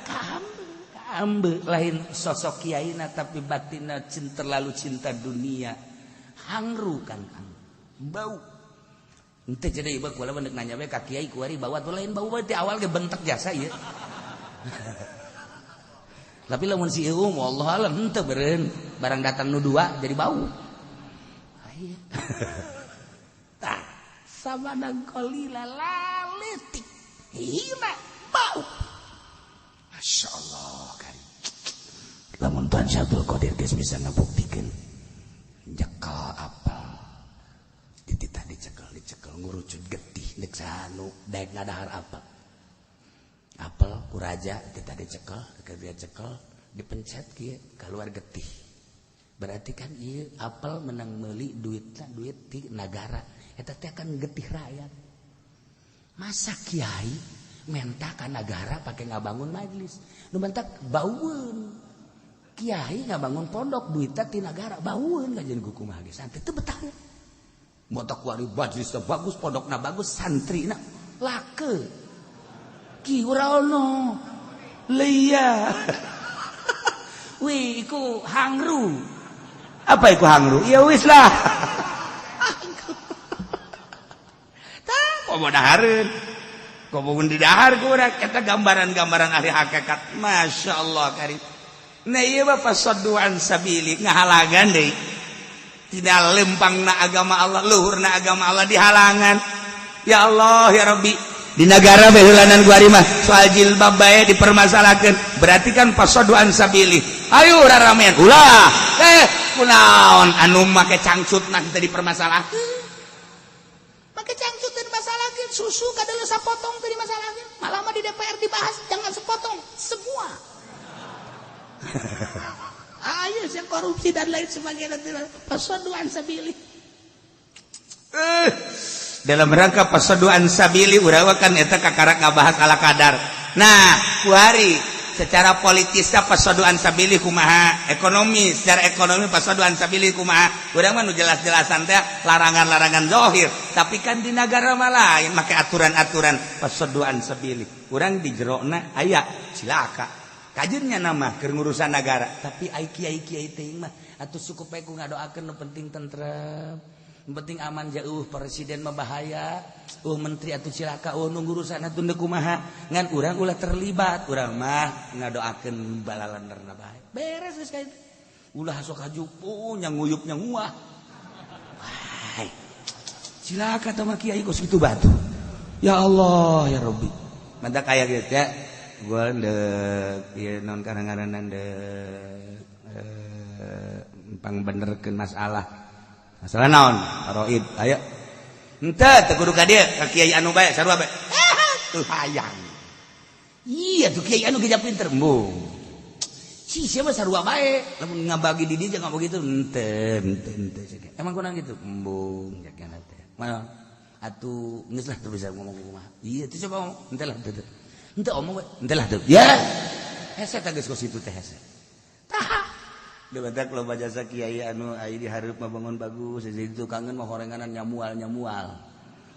Kaambe lain sosok kiaina tapi batinna cinta, terlalu cinta dunia. Hangru kan kang. Bau. Ente jadi ieu kula mah nanya we ka kiai kuari bau atuh lain bau bae ti awal ge bentek jasa ieu. Tapi lamun si ieu wallahu alam henteu beureun barang datang nu dua jadi bau. Aya. Tah samadang qalila laletik hina bau. Masya Allah kari. Lamun Tuhan Syekh Abdul Qadir geus bisa ngabuktikeun nyekel apel dititah dicekel dicekel ngurucut getih nek sanu daek ngadahar apel. Apel ku raja dititah dicekel, dia cekel dipencet kieu keluar getih. Berarti kan ieu apel menang meuli duitna duit ti nagara. Eta teh kan getih rakyat. Masa kiai menta ka nagara pake ngabangun majelis. Nu mentak baueun. Kiai ngabangun pondok duitna ti nagara baueun kajian ku kumaha ge santri teu betah. Motak kuari majelisna bagus, pondokna bagus, santrina lake. Ki ora ono. Leia. Wih, iku hangru. Apa iku hangru? Ya wis lah. Tah, komo dahareun. Komo di dahar ku urang eta gambaran-gambaran ahli hakikat. Masya Allah karim. Nah ieu mah fasaddu an sabili ngahalagan deui. Tidak lempangna agama Allah, luhurna agama Allah dihalangan. Ya Allah ya Rabbi. Di negara beheulanan gua mah soal jilbab bae dipermasalahkeun. Berarti kan fasaddu an sabili. Ayo raramean ulah. Kunaon anu make cangcut nah teu dipermasalahkeun. Make cangcut teu dimasalahkeun, susu kadeuleus sapotong teu dimasalahkeun. Malah mah di DPR dibahas jangan sepotong, semua. Ayo yang korupsi dan lain sebagainya fasaddu an sabili. Dalam rangka fasaddu an sabili urang kan eta kakarak ngabahas ala kadar. Nah, kuari secara politisnya fasaddu an sabili kumaha, ekonomi secara ekonomi fasaddu an sabili kumaha. Urang mah nu jelas-jelasan teh larangan-larangan zahir, tapi kan di nagara mah lain make aturan-aturan fasaddu an sabili. Urang di jerona aya cilaka. Kajennya nama keur ngurusan nagara, tapi ai kiai-kiai teuing mah atuh cukup bae ku ngadoakeun nu penting tentrem, nu penting aman jauh presiden mah bahaya, menteri atuh cilaka, nu ngurusan atuh deuk kumaha, ngan urang ulah terlibat, urang mah ngadoakeun balalanderna bae. Beres geus ka itu. Ulah sok hajupu nya nguyup nya nguah. Wah. Cilaka tah mah kiai kos kitu batu. Ya Allah ya Rabbi. Mantap aya kieu teh. Gua ndek ieu naon karang-garanan ndek pangbenerkeun masalah. Masalah naon? Faraid. Ayo. Henteu teu kudu ka dieu, ka kiai anu bae sarua bae. Tuh hayang. Iya tuh kiai anu geus pinter. Embung. Si sia mah sarua bae. Lamun ngabagi di dieu jangan begitu. Henteu, henteu, henteu. Emang kunaon kitu? Embung jakana teh. Mana? Atuh geus lah teu bisa ngomong kumaha. Iya tuh coba ngomong. Henteu lah teu. Henteu omong we, henteu lah teu. Ya. Hese teh geus kos kitu teh hese. Tah. Debatak loba jasa kiai anu ai di hareup mah bangun bagus, jadi tukangeun mah horenganan nyamual-nyamual.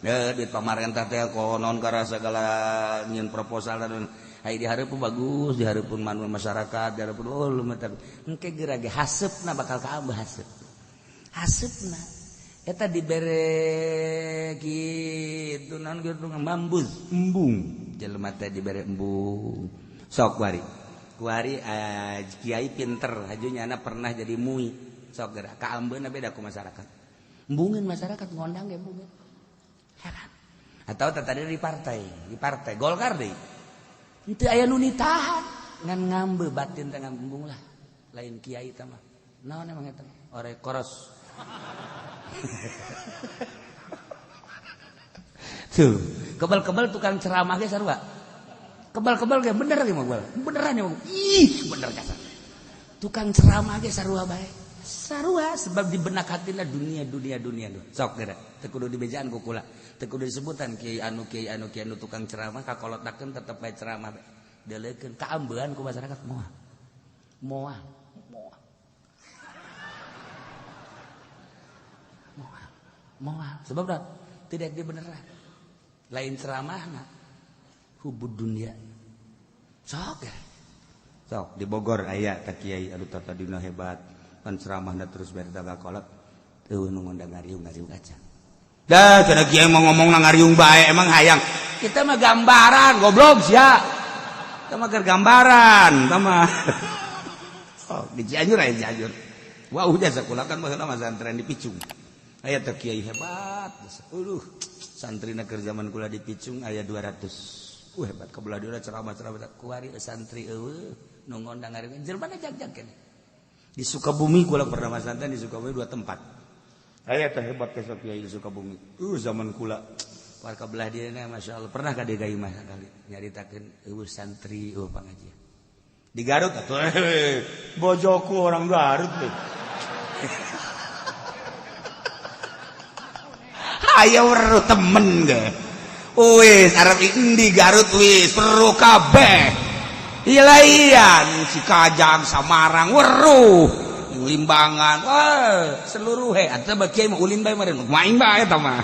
Ya duit pamarentah teh konon karena segala nyieun proposal dan ai di hareup bagus, di hareupeun manu masyarakat, di hareupeun oh lumayan. Engke geura ge haseupna bakal kaambeuh haseup. Haseupna eta dibere kitu naon kitu mambuz, embung. Jelema teh dibere embung. Sok kuari. Kuari kiai pinter, hajunya anak pernah jadi mui. Sok geura kaambeuna beda ku masyarakat. Embungeun masyarakat ngondang ge embungeun. Heran. Atau tadi di partai Golkar deui. Henteu aya nu nitahan ngan ngambe batin teh ngambung lah. Lain kiai teh mah. Naon emang eta? Ore koros. Tuh, kebal-kebal tukang ceramah ge sarua. Kebal-kebal ge bener ge mah beneran ya mah. Ih, bener kasar. Tukang ceramah ge sarua bae. Sarua sebab di benak hatina dunia dunia dunia duh. Sok geura, teu kudu dibejaan ku kula. Teu kudu disebutan kiai anu kiai anu kiai anu tukang ceramah kakolotakeun tetep bae ceramah bae. Deleukeun kaambean ku masyarakat moal. Moal, moal. Moal. Moal. Sebab dah tidak dibeneran. Lain ceramahna hubud dunia. Sok ya. Sok di Bogor aya ka kiai anu tadina hebat. Kan ceramahna terus bari kolot. Eueuh nu ngondang ngariung-ngariung aja. Dah cenah kiai mau ngomong ngariung bae emang hayang. Kita mah gambaran goblok sia. Kita mah keur gambaran, kita mah. Oh, di Cianjur aya Cianjur. Wah, udah sakola kan baheula mah santren di Picung. Aya teh kiai hebat. Aduh, santrina keur zaman kula di Picung aya 200. Hebat kabelah dieu ceramah-ceramah kuari santri eueuh nu ngondang ngariung jelema jag-jag keneh. Di Sukabumi kula pernah masantren di Sukabumi 2 tempat. Aya teh hebat teh kiai di Sukabumi. Zaman kula warga belah dieu Masya Allah pernah ka dieu mah sakali nyaritakeun eueuh santri eueuh pangajian. Di Garut atuh bojoku orang Garut teh. Aya weruh temen ge. Wis arep endi Garut wis weruh kabeh. Ilaian si Kajang Samarang weruh Limbangan wah seluruh he atuh mah kiai mah ulin bae meureun main bae eta mah.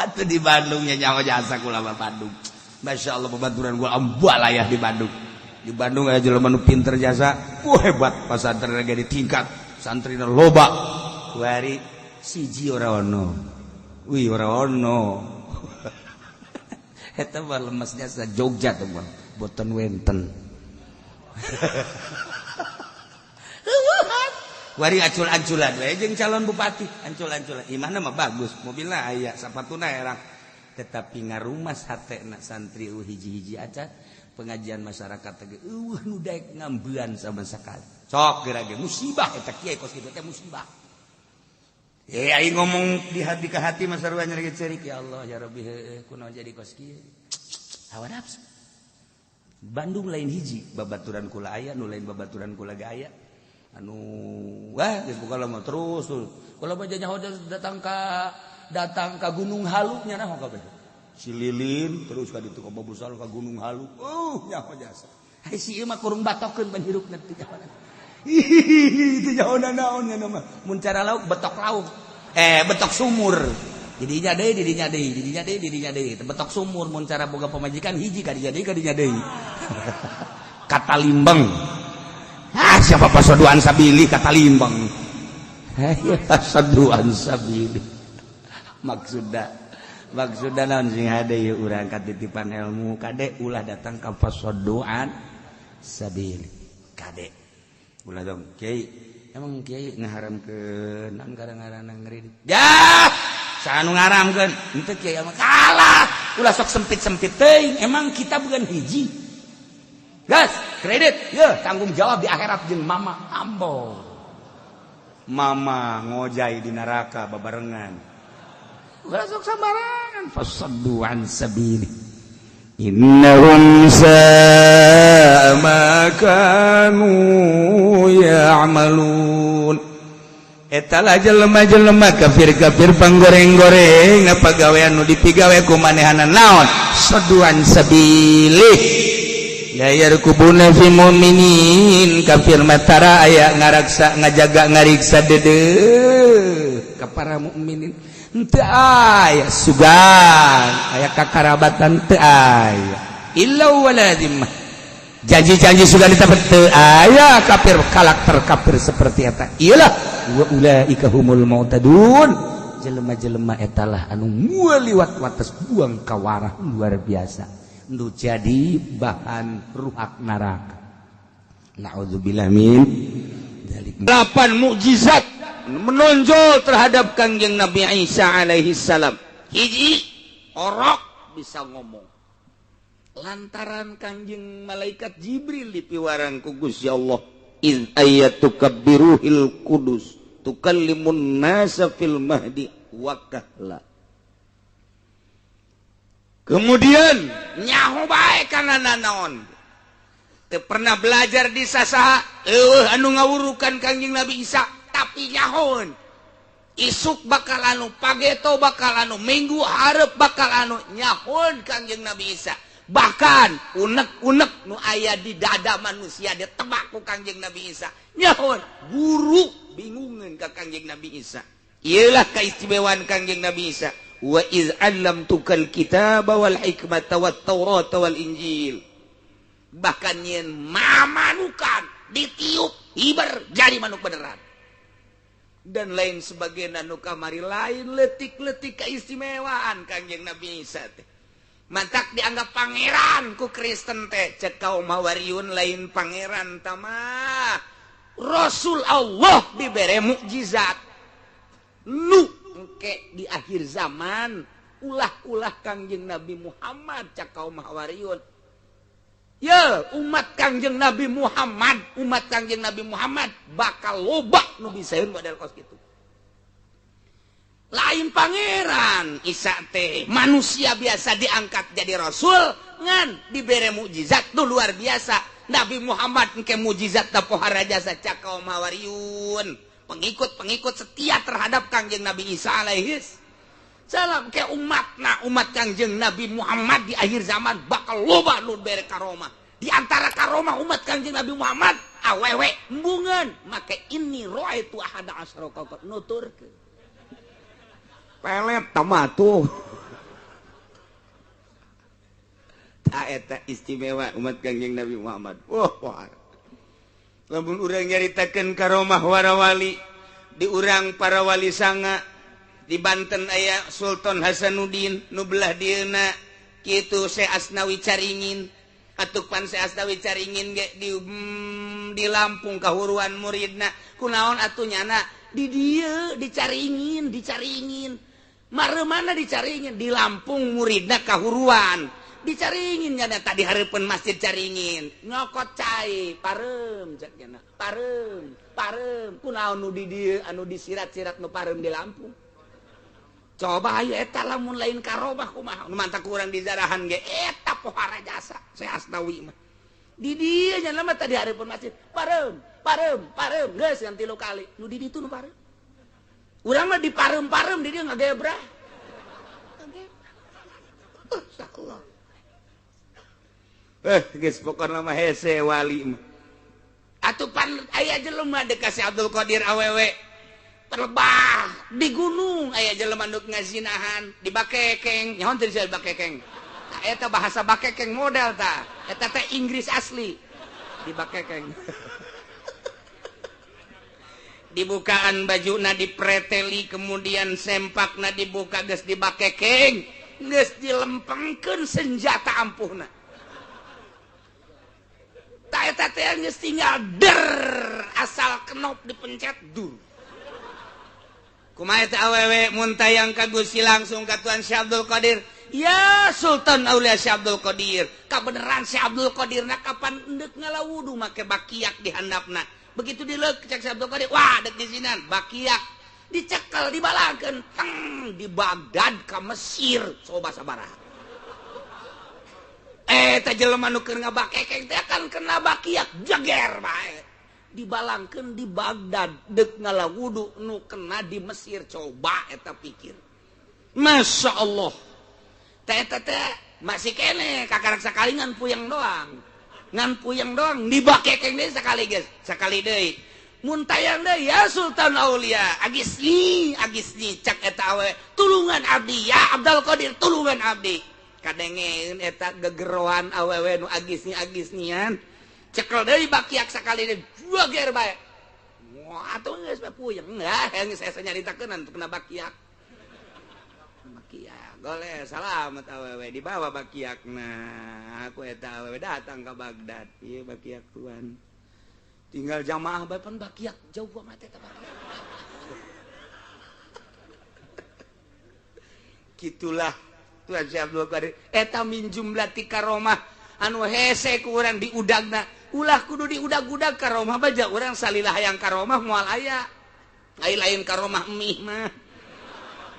Atuh di Bandung nya nyaho jasa kula mah Bandung. Masya Allah babaturan gua ambalayah di Bandung. Di Bandung aya jelema nu pinter jasa, wah hebat pasantren ge ditingkat, santrina loba. Kuari siji ora ono. Wih ora ono. Eta mah lemesnya sa Jogja tuh mah, boten wenten. Wari acul-aculan we jeung calon bupati, ancul-anculan. Imahna mah bagus, mobilna aya, sapatuna erang. Tetapi ngarumas hatena santri eueuh hiji-hiji acan, pengajian masyarakat teh eueuh nu daek ngambean sama sekali. Sok geura ge musibah eta kiai kos kitu teh musibah. Aing ngomong di hati ke hati mah sarua nyeri cerik ya Allah ya Rabbi heueuh kunaon jadi kos kieu. Hawa nafsu. Bandung lain hiji, babaturan kula aya, nu lain babaturan kula ge aya. Anu wah geus buka mah terus tuh. Kula mah nyaho datang ka Gunung Halu nya naon kabeh. Si Lilin terus ka ditu ka Babusal ka Gunung Halu. Nyaho jasa. Hai si ieu mah kurung batokeun ban hirupna teh nyaho. Itu nyaho naon nya mah. Mun cara lauk betok lauk. Betok sumur. Didinya deui, didinya deui, didinya deui, didinya deui. Betok sumur mun cara boga pamajikan hiji ka dinya deui. Kata limbeng. Ah, siapa pasoduan sabili kata limbeng. Pasoduan sabili. Maksudna naon sing hade ieu urang katitipan ilmu kade ulah datang ka pasoduan sabili. Kade. Ulah dong kiai. Emang kiai ngaharamkeun naon gara-garana ngridit. Yah, saha nu ngaharamkeun? Henteu kiai mah kalah. Ulah sok sempit-sempit teuing. Emang kita bukan hiji. Gas, kredit, ye tanggung jawab di akhirat jeung mama ambo. Mama ngojai di neraka babarengan. Ulah sok sambarangan fasaddu an sabili. Innahum sa'a ma kanu ya'malun. Eta lah jelema-jelema kafir-kafir panggoreng-goreng pagawean nu dipigawe ku manehana naon? Saduan sabili. La yarkubuna fi mu'minin kafir matara aya ngaraksa ngajaga ngariksa deudeuh ka para mukminin. Henteu aya sugan aya kakarabatan teu aya illa wala zimmah. Janji-janji sugan ditepet teu aya kafir karakter kafir seperti eta. Iyalah wa ulaika humul mu'tadun. Jelema-jelema eta lah anu liwat wates buang kawarah luar biasa. Nu jadi bahan ruhak neraka. Na'udzubillah min dzalik. 8 mukjizat menonjol terhadap Kangjeng Nabi Isa alaihi salam. Hiji, orok bisa ngomong. Lantaran Kangjeng malaikat Jibril dipiwarang ku Gusti Allah, iz ayatuka biruhil kudus tukallimun nasa fil mahdi wa kahla. Kemudian nyaho bae kana nanaon. Teu pernah belajar di sasaha, eueuh anu ngawurukan Kangjeng Nabi Isa, tapi nyahoeun. Isuk bakal anu, pageto bakal anu, minggu hareup bakal anu, nyahoeun Kangjeng Nabi Isa. Bahkan unek-unek nu aya di dada manusia ditebak ku Kangjeng Nabi Isa. Nyahoeun, guru bingungeun ka Kangjeng Nabi Isa. Ieulah kaistimewaan Kangjeng Nabi Isa. Wa iz 'allamtukal kitaba wal hikmata wat taurata wal injil. Bahkan nyeun mamanukan ditiup hiber jadi manuk beneran. Dan lain sebagainya nu kamari lain letik-letik keistimewaan Kangjeng Nabi Isa teh. Mantak dianggap pangeran ku Kristen teh, cek kaum Hawariyun lain pangeran tamah. Rasul Allah dibere mukjizat. Nu engke di akhir zaman ulah-ulah Kangjeng Nabi Muhammad cek kaum Hawariyun. Ya, umat Kangjeng Nabi Muhammad, umat Kangjeng Nabi Muhammad bakal loba nu bisaeun model kos kitu. Lain pangeran Isa teh, manusia biasa diangkat jadi rasul ngan dibere mukjizat nu luar biasa. Nabi Muhammad engke mukjizat da pohara jasa cak kaum Hawariyun, pengikut-pengikut setia terhadap Kangjeng Nabi Isa alaihis salam. Ke umatna umat Kangjeng Nabi Muhammad di akhir zaman bakal loba nu bere karomah. Di antara karomah umat Kangjeng Nabi Muhammad awewe embungeun make ini roaitu ahada asyara kaukab nuturkeun pelet tamatuh. Ta eta istimewa umat Kangjeng Nabi Muhammad. Wah, wah. Lamun urang nyaritakeun karomah warawali di urang para wali sanga di Banten aya Sultan Hasanuddin nu belah dieuna kitu Syekh Asnawi Caringin. Atuh pan Syekh Asnawi Caringin ge di Lampung kahuruan muridna. Kunaon atuh nyana di dieu dicaringin, dicaringin. Mare mana dicaringin? Di Lampung muridna kahuruan. Dicaringin nyana tadi hareupeun masjid Caringin. Nyokot cai pareum cek nyana. Pareum, pareum. Kunaon nu di dieu anu disirat-sirat nu pareum di Lampung. Coba ayo eta lamun lain karomah kumaha nu mantak urang di zarahan ge eta pohara jasa Syekh Asnawi mah. Di dieu nya mah tadi hareupeun masjid pareum, pareum, pareum geus yang 3 kali. Nu di ditu nu pareum. Urang mah di pareum-pareum di dieu ngagebrah. Insyaallah. Geus pokona mah hese wali mah. Atuh pan aya jelema deuk ka Syekh Abdul Qadir awewe terbah di gunung aya jelema nu ngazinahan di bakekeng nyaho teu disebut bakekeng. Tah eta bahasa bakekeng model tah. Eta teh Inggris asli di bakekeng. Dibukaan bajuna dipreteli kemudian sempakna dibuka geus di bakekeng geus dilempengkeun senjata ampuhna. Tah eta teh geus tinggal der asal kenop dipencet dur. Kumaha eta awewe mun tayang ka Gusti langsung ka Tuan Syekh Abdul Qadir. Ya Sultan Aulia Syekh Abdul Qadir. Kabeneran Syekh Abdul Qadir na kapan endek ngalawudu make bakiak di handapna. Begitu dileuk cek Syekh Abdul Qadir, wah dek disinan bakiak dicekel dibalangkeun teng di Baghdad ka Mesir coba sabaraha. Eta jelema nu keur ngabakekeng teh kan kena bakiak jeger bae. Dibalangkeun di Baghdad dek ngalawudu nu kena di Mesir coba eta pikir. Masya Allah. Teh teh teh masih kene kakarak sakali ngan puyeng doang. Ngan puyeng doang dibakekeng deui sakali geus, sakali deui. Mun tayang deui ya Sultan Aulia, agisni agisni cak eta awe tulungan abdi ya Abdul Qadir tulungan abdi. Kadengeun eta gegeroan awewe nu agisni agisnian. Cekel deui bakiak sakali deui juager bae. Wah atuh geus bae puyeng lah geus saya nyaritakeun anu kena bakiak. Bakiak goleh salamet awewe dibawa bakiakna. Aku eta awewe datang ka Baghdad. Ieu bakiak tuan. Tinggal jamaah bae pan bakiak jauh banget eta bakiak. Kitulah Tuhan Syekh Abdul Qadir eta min jumlati karomah anu hese ku urang diudagna. Ulah kudu diudag-udag karomah, baja urang salilah hayang karomah moal aya. Ai lain karomah mih mah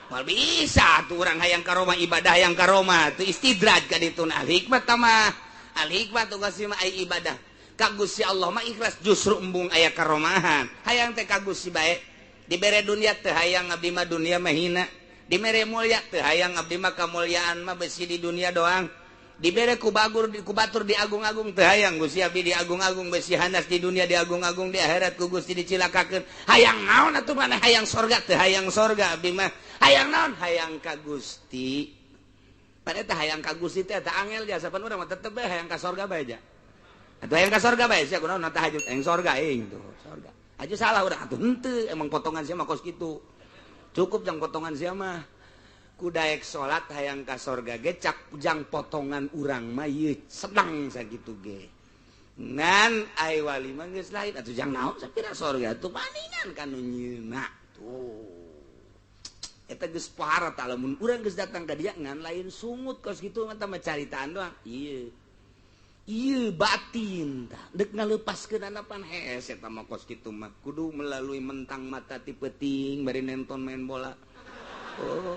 moal bisa tuh urang hayang karomah, ibadah hayang karomah tuh istidraj ka ditu. Al hikmah mah, al hikmah tuh kasih mah ai ibadah ka Gusti Allah mah ikhlas, justru embung aya karomahan. Hayang teh ka Gusti bae, dibere dunia teu hayang, abdi mah dunia mah hina. Dibere mulia teu hayang, abdi mah kamuliaan mah besi di dunia doang. Dibere ku bagur di ku batur diagung-agung teu hayang, Gusti abdi diagung-agung besi hanas di dunia, diagung-agung di akhirat ku Gusti dicilakakeun. Hayang naon atuh mana? Hayang sorga? Teu hayang sorga abdi mah. Hayang naon? Hayang ka Gusti. Pada teh hayang ka Gusti teh eta angel jasa pan urang mah tetep bae hayang ka sorga bae ja. Atuh hayang ka sorga bae sia, kunaon tahajud hayang sorga aing tuh sorga aja. Salah urang atuh? Henteu, emang potongan sia mah kos kitu, cukup jang potongan sia mah. Ku daek salat hayang ka sorga ge cak jang potongan urang mah ieu sedang sakitu ge. Ngan ai wali mah geus lain atuh. Jang naon sapira sorga tuh paningan kanu nyeuna tuh. Eta geus pohara tah lamun urang geus datang ka dia. Ngan lain sungut kos kitu mah, mah caritaan doang ieu. Ieu batin tah dek ngalepaskeun pan hese eta mah. Kos kitu mah kudu melalui mentang mata ti peuting bari nonton main bola. Oh,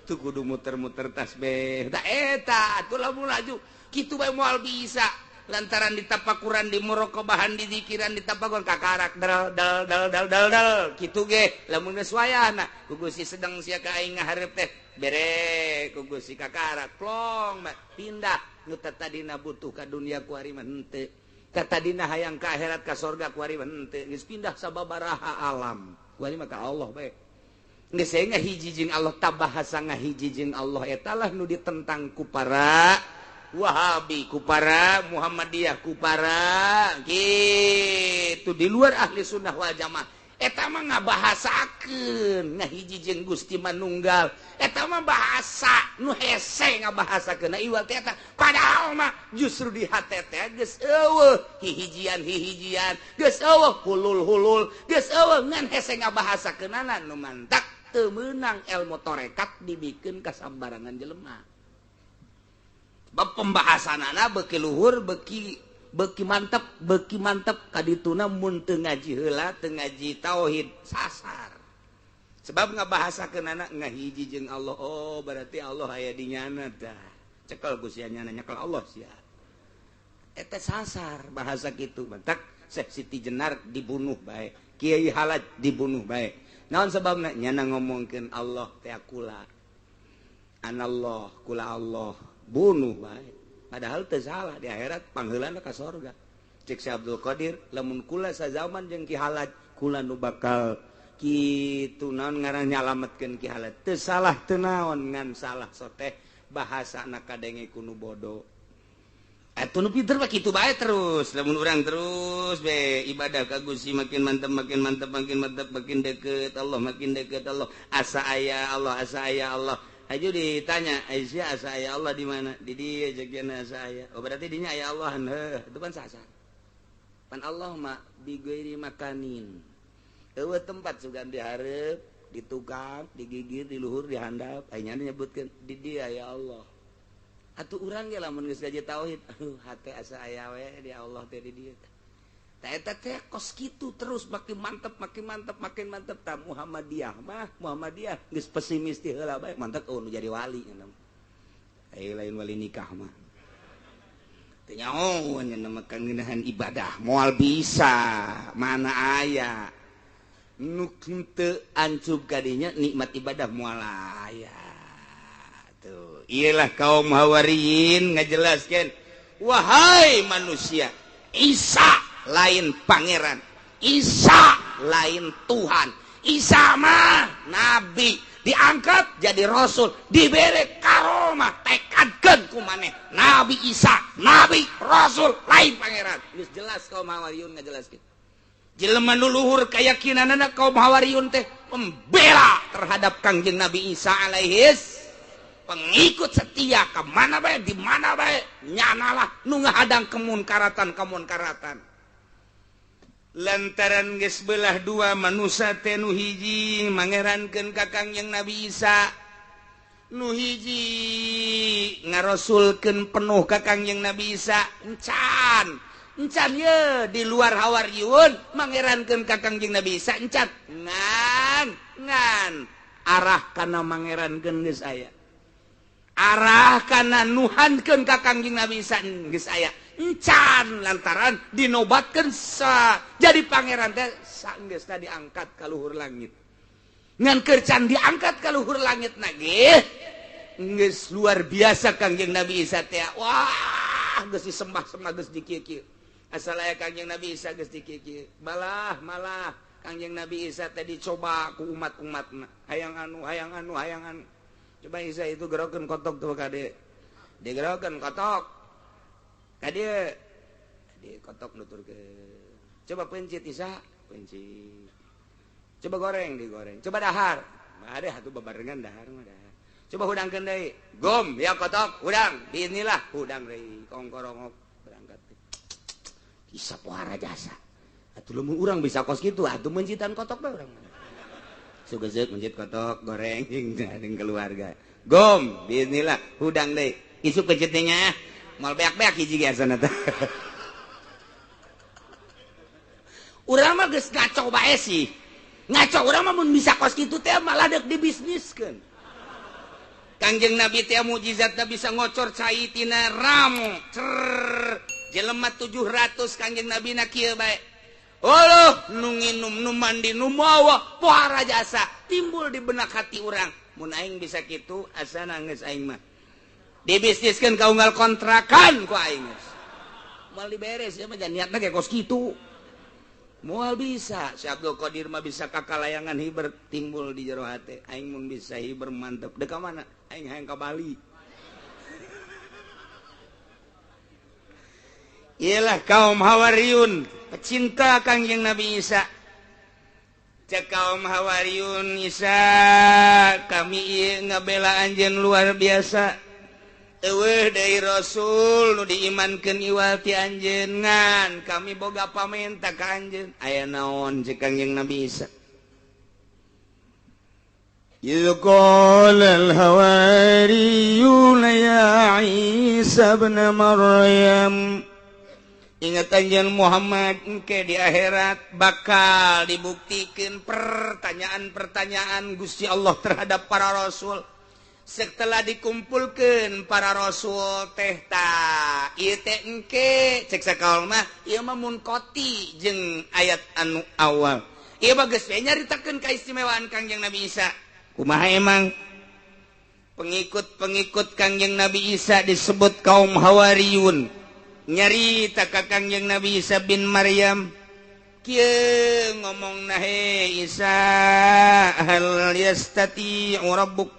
tuh kudu muter-muter tasbih. Da eta atuh lamun laju kitu bae moal bisa, lantaran ditapakuran, di muraqabahan, di zikiran, ditapakuran kakarak dal dal dal dal dal dal kitu ge. Lamun geus wayahna ku Gusti sedang sia ka aing ngahareup teh bere ku Gusti kakarak plong pindah. Nu tadina butuh ka dunia kuari mah henteu, tadina hayang ka akhirat, ka sorga kuari mah henteu, geus pindah sababaraha alam kuari mah ka Allah bae. Geus ngahiji jeung Allah. Tabahasa ngahiji jeung Allah eta lah nu ditentang ku para Wahabi, ku para Muhammadiyah, ku para gitu di luar ahli sunnah wal jamaah. Eta mah ngabahasakeun ngahiji jeung Gusti manunggal, eta mah bahasa nu hese ngabahasakeun iwal teh eta. Padahal mah justru di hate teh geus eueuh hihijian hihijian, geus eueuh hulul-hulul, geus eueuh, ngan hese ngabahasakeunana. Nu mantak teu meunang ilmu tarekat dibikeun ka sambarangan jelema. Bab pembahasanana beuki luhur, beuki beuki mantep, beuki mantep kadituna. Mun teu ngaji heula, teu ngaji tauhid, sasar. Sebab ngabahasakeunana ngahiji jeung Allah, oh berarti Allah aya di nyana tah, cekel ku sia nyana, nyekel Allah sia, eta sasar bahasa kitu. Mantak Syekh Siti Jenar dibunuh bae, Kiai Halaj dibunuh bae. Naon sebabna? Nyana ngomongkeun Allah teh kula, anallah, kula Allah, bunuh bae. Padahal teu salah, di akhirat pangheulana ka sorga. Cek Syekh Abdul Qadir, lamun kula sazaman jeung Ki Halaj, kula nu bakal kitu naon ngaran nyalametkeun Ki Halaj. Teu salah, teu naon, ngan salah soteh bahasana kadenge ku nu bodoh. Atuh nu pinter mah kitu bae terus. Lamun urang terus be ibadah ka Gusti makin mantep, makin mantep, makin mantep, makin deket Allah, makin deket Allah, asa aya Allah, asa aya Allah. Aju ditanya, "Aisyah asa aya Allah di mana?" "Di dia," ceuk asa aya. Oh, berarti dinya aya Allah. Heuh, itu kan sah-sah. Pan Allah mah bi ghairi makanin. Eueuh tempat sugan dihareup, di tukang, digigir, di luhur, di handap. Aya nyebutkeun di dia ya Allah. Atuh urang ge lamun geus ngaji tauhid, aduh hate asa aya we di Allah teh di dieu. Tah eta teh kos kitu terus makin mantep, makin mantep, makin mantep. Tah Muhammadiyah mah, Muhammadiyah geus pesimis ti heula bae, mantep oh nu jadi wali nya. Ai lain wali nikah mah. Teu nyaho nya mah ngeunahan ibadah moal bisa, mana aya nu teu ancub kadinya nikmat ibadah moal aya. Tuh, iyalah kaum Hawariyin ngajelaskeun, wahai manusia, Isa lain pangeran, Isa lain Tuhan, Isa mah nabi, diangkat jadi rasul, diberi karomah. Tekadkeun ku maneh Nabi Isa nabi, rasul, lain pangeran. Geus jelas kaum Hawariyun ngajelaskeun. Jelema nu luhur keyakinanana kaum Hawariyun teh pembela terhadap Kangjeng Nabi Isa alaihis, pengikut setia ke mana bae, di mana bae, nyanalah nu ngahadang kemunkaratan kemunkaratan. Lantaran geus belah dua manusia teh nu hiji mangerankeun ka Kangjeng Nabi Isa, nu hiji ngarosulkeun penuh ka Kangjeng Nabi Isa. Encan encan ye di luar hawariyun mangerankeun ka Kangjeng Nabi Isa encan ngan ngan arah kana mangerankeun geus aya, arah kana nuhankeun ka Kangjeng Nabi Isa geus aya. Encan lantaran dinobatkeun sa jadi pangeran teh sanggeusna diangkat ka luhur langit. Ngan keur can diangkat ka luhur langit na ge geus luar biasa Kangjeng Nabi Isa teh. Wah, geus disembah-sembah geus dikieu-kieu. Asal aya Kangjeng Nabi Isa geus dikieu-kieu. Malah malah Kangjeng Nabi Isa teh dicoba ku umat-umatna. Hayang anu, hayang anu, hayang anu. Coba Isa itu gerokeun kotok tuh kade. Digerokeun kotok. Kade di kotok nuturkeun. Coba pencit Isa, pencit. Coba goreng, digoreng. Coba dahar. Ada atuh babarengan dahar mah dahar. Coba hudangkeun deui. Gom ya kotok, hudang. Bismillah, hudang deui. Kongkorongok berangkat. Isa pohara jasa. Atuh lamun urang bisa kos kitu, atuh mencitan kotok bae urang. Sugezeuk mencit kotok, goreng jeung keluarga. Gom, bismillah, hudang deui. Isuk pencitnya moal beak-beak hiji ge asana teh. Urang mah geus ngaco bae sih. Ngaco urang mah mun bisa kos kitu teh malah deuk dibisniskeun. Kangjeng Nabi teh mukjizatna bisa ngocor cai tina ramo. Cer jelema 700 Kangjeng Nabi na kieu bae. Uluh nu nginum nu mandi nu mawa pohara jasa timbul di benak hati urang. Mun aing bisa kitu asana geus aing mah. Dibisniskeun ka unggal kontrakan ku aing geus. Moal diberes ya mah niatna ge kos kitu. Moal bisa, si Abdul Qadir mah bisa kakalayangan hiber timbul di jero hate. Aing mun bisa hiber mantep. Dek ka mana? Aing hayang ka Bali. Iyalah kaum Hawariyun, pecinta Kangjeng Nabi Isa. Cek kaum Hawariyun, Isa, kami ieu ngabela anjeun luar biasa. Eueuh deui Rasul nu diimankeun iwal ti anjeun ngan kami boga pamenta ka anjeun. Aya naon cek Kangjeng Nabi Isa? إذ قال الحواريون يا عيسى ابن مريم. Ingat anjeun Muhammad engke di akhirat bakal dibuktikan pertanyaan-pertanyaan Gusti Allah terhadap para rasul. Setelah dikumpulkan para rasul teh ta ieu teh engke cek sakaol mah ieu mah munqati jeung ayat anu awal. Ieu mah geus we nyaritakeun kaistimewaan Kangjeng Nabi Isa. Kumaha emang pengikut-pengikut Kangjeng Nabi Isa disebut kaum Hawariyun. Nyarita ka Kangjeng Nabi Isa bin Maryam kieu ngomongna, he Isa, hal yastati'u rabbuk,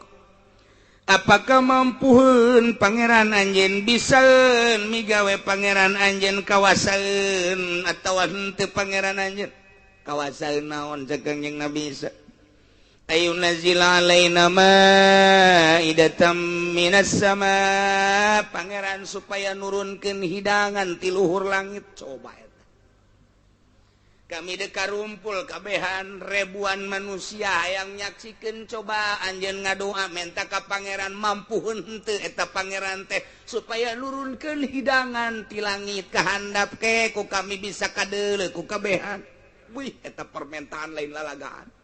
apakah mampuheun pangeran anjeun bisaeun migawe pangeran anjeun kawasaeun atawa henteu pangeran anjeun kawasaeun naon cek Kangjeng Nabi Isa? Ayunazil alaina ma'idatan minas sama, pangeran supaya nurunkeun hidangan ti luhur langit. Coba eta kami deka rumpul kabehan ribuan manusia yang nyaksikeun, coba anjeun ngadoa menta ka pangeran mampuheun henteu eta pangeran teh supaya nurunkeun hidangan ti langit ka handap ke ku kami bisa kadeuleu ku kabehan. Wih, eta permintaan lain lalagaan.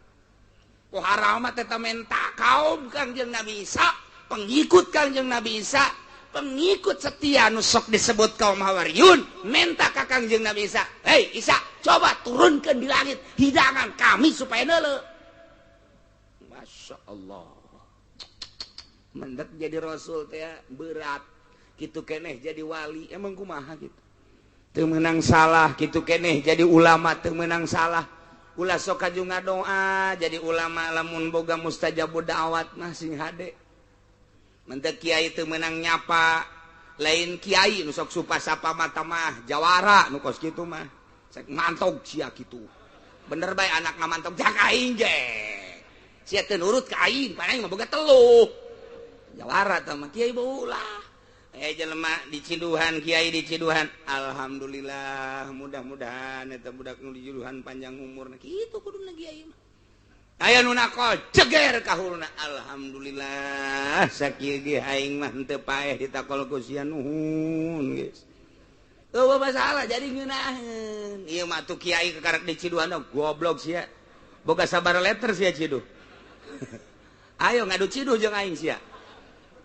Pohara mah teta menta kaum Kangjeng Nabi Isa, pengikut Kangjeng Nabi Isa, pengikut setia nu sok disebut kaum Hawariyun, menta ka Kangjeng Nabi Isa, "Hei Isa, coba turunkan di langit hidangan kami supaya neuleuh." Masya Allah. Mendet jadi rasul teh berat, kitu keneh jadi wali, emang kumaha gitu. Teu meunang salah, kitu keneh jadi ulama teu meunang salah. Ulah sok kaju ngadoa jadi ulama lamun boga mustajabud da'wat mah sing hade. Mentek kiai teu meunang nyapa, lain kiai nu sok supa sapa mata mah jawara nu kos kitu mah. Sek mantog sia kitu. Bener bae anak ngamantok jak aing ge. Sia teu nurut ka aing, pan aing mah boga teluh. Jawara tah mah kiai beulah. Jelema diciduhan, kiai diciduhan, alhamdulillah, mudah-mudahan eta budak nu diciduhan panjang umurna. Kitu kuduna kiai mah. Aya nu nakal ceger kahulna, alhamdulillah sakieu ge aing mah henteu paeh ditakol ku sia, nuhun geus. Eueuh masalah jadi ngeunaheun. Ieu mah tuh kiai kekarak diciduhan, goblok sia. Boga sabar letter sia ciduh. Ayo ngadu ciduh jeung aing sia.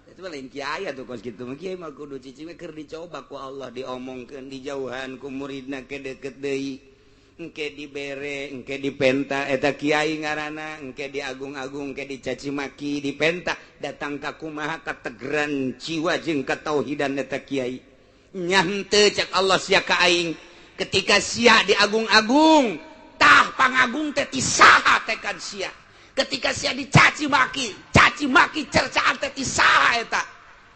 Itu lain kiai atuh kos kitu mah. Kiai mah kudu cicing keur dicoba ku Allah, diomongkeun dijauhan ku muridna ke deket deui. Engke dibere, engke dipenta eta kiai ngaranna, engke diagung-agung, engke dicaci maki, dipenta datang ka kumaha kategeran jiwa jeung katauhidan eta kiai. Nya henteu cek Allah sia ka aing ketika sia diagung-agung, tah pangagung teh ti saha tekad sia. Ketika sia dicaci maki, caci maki cercaan teh ti saha eta.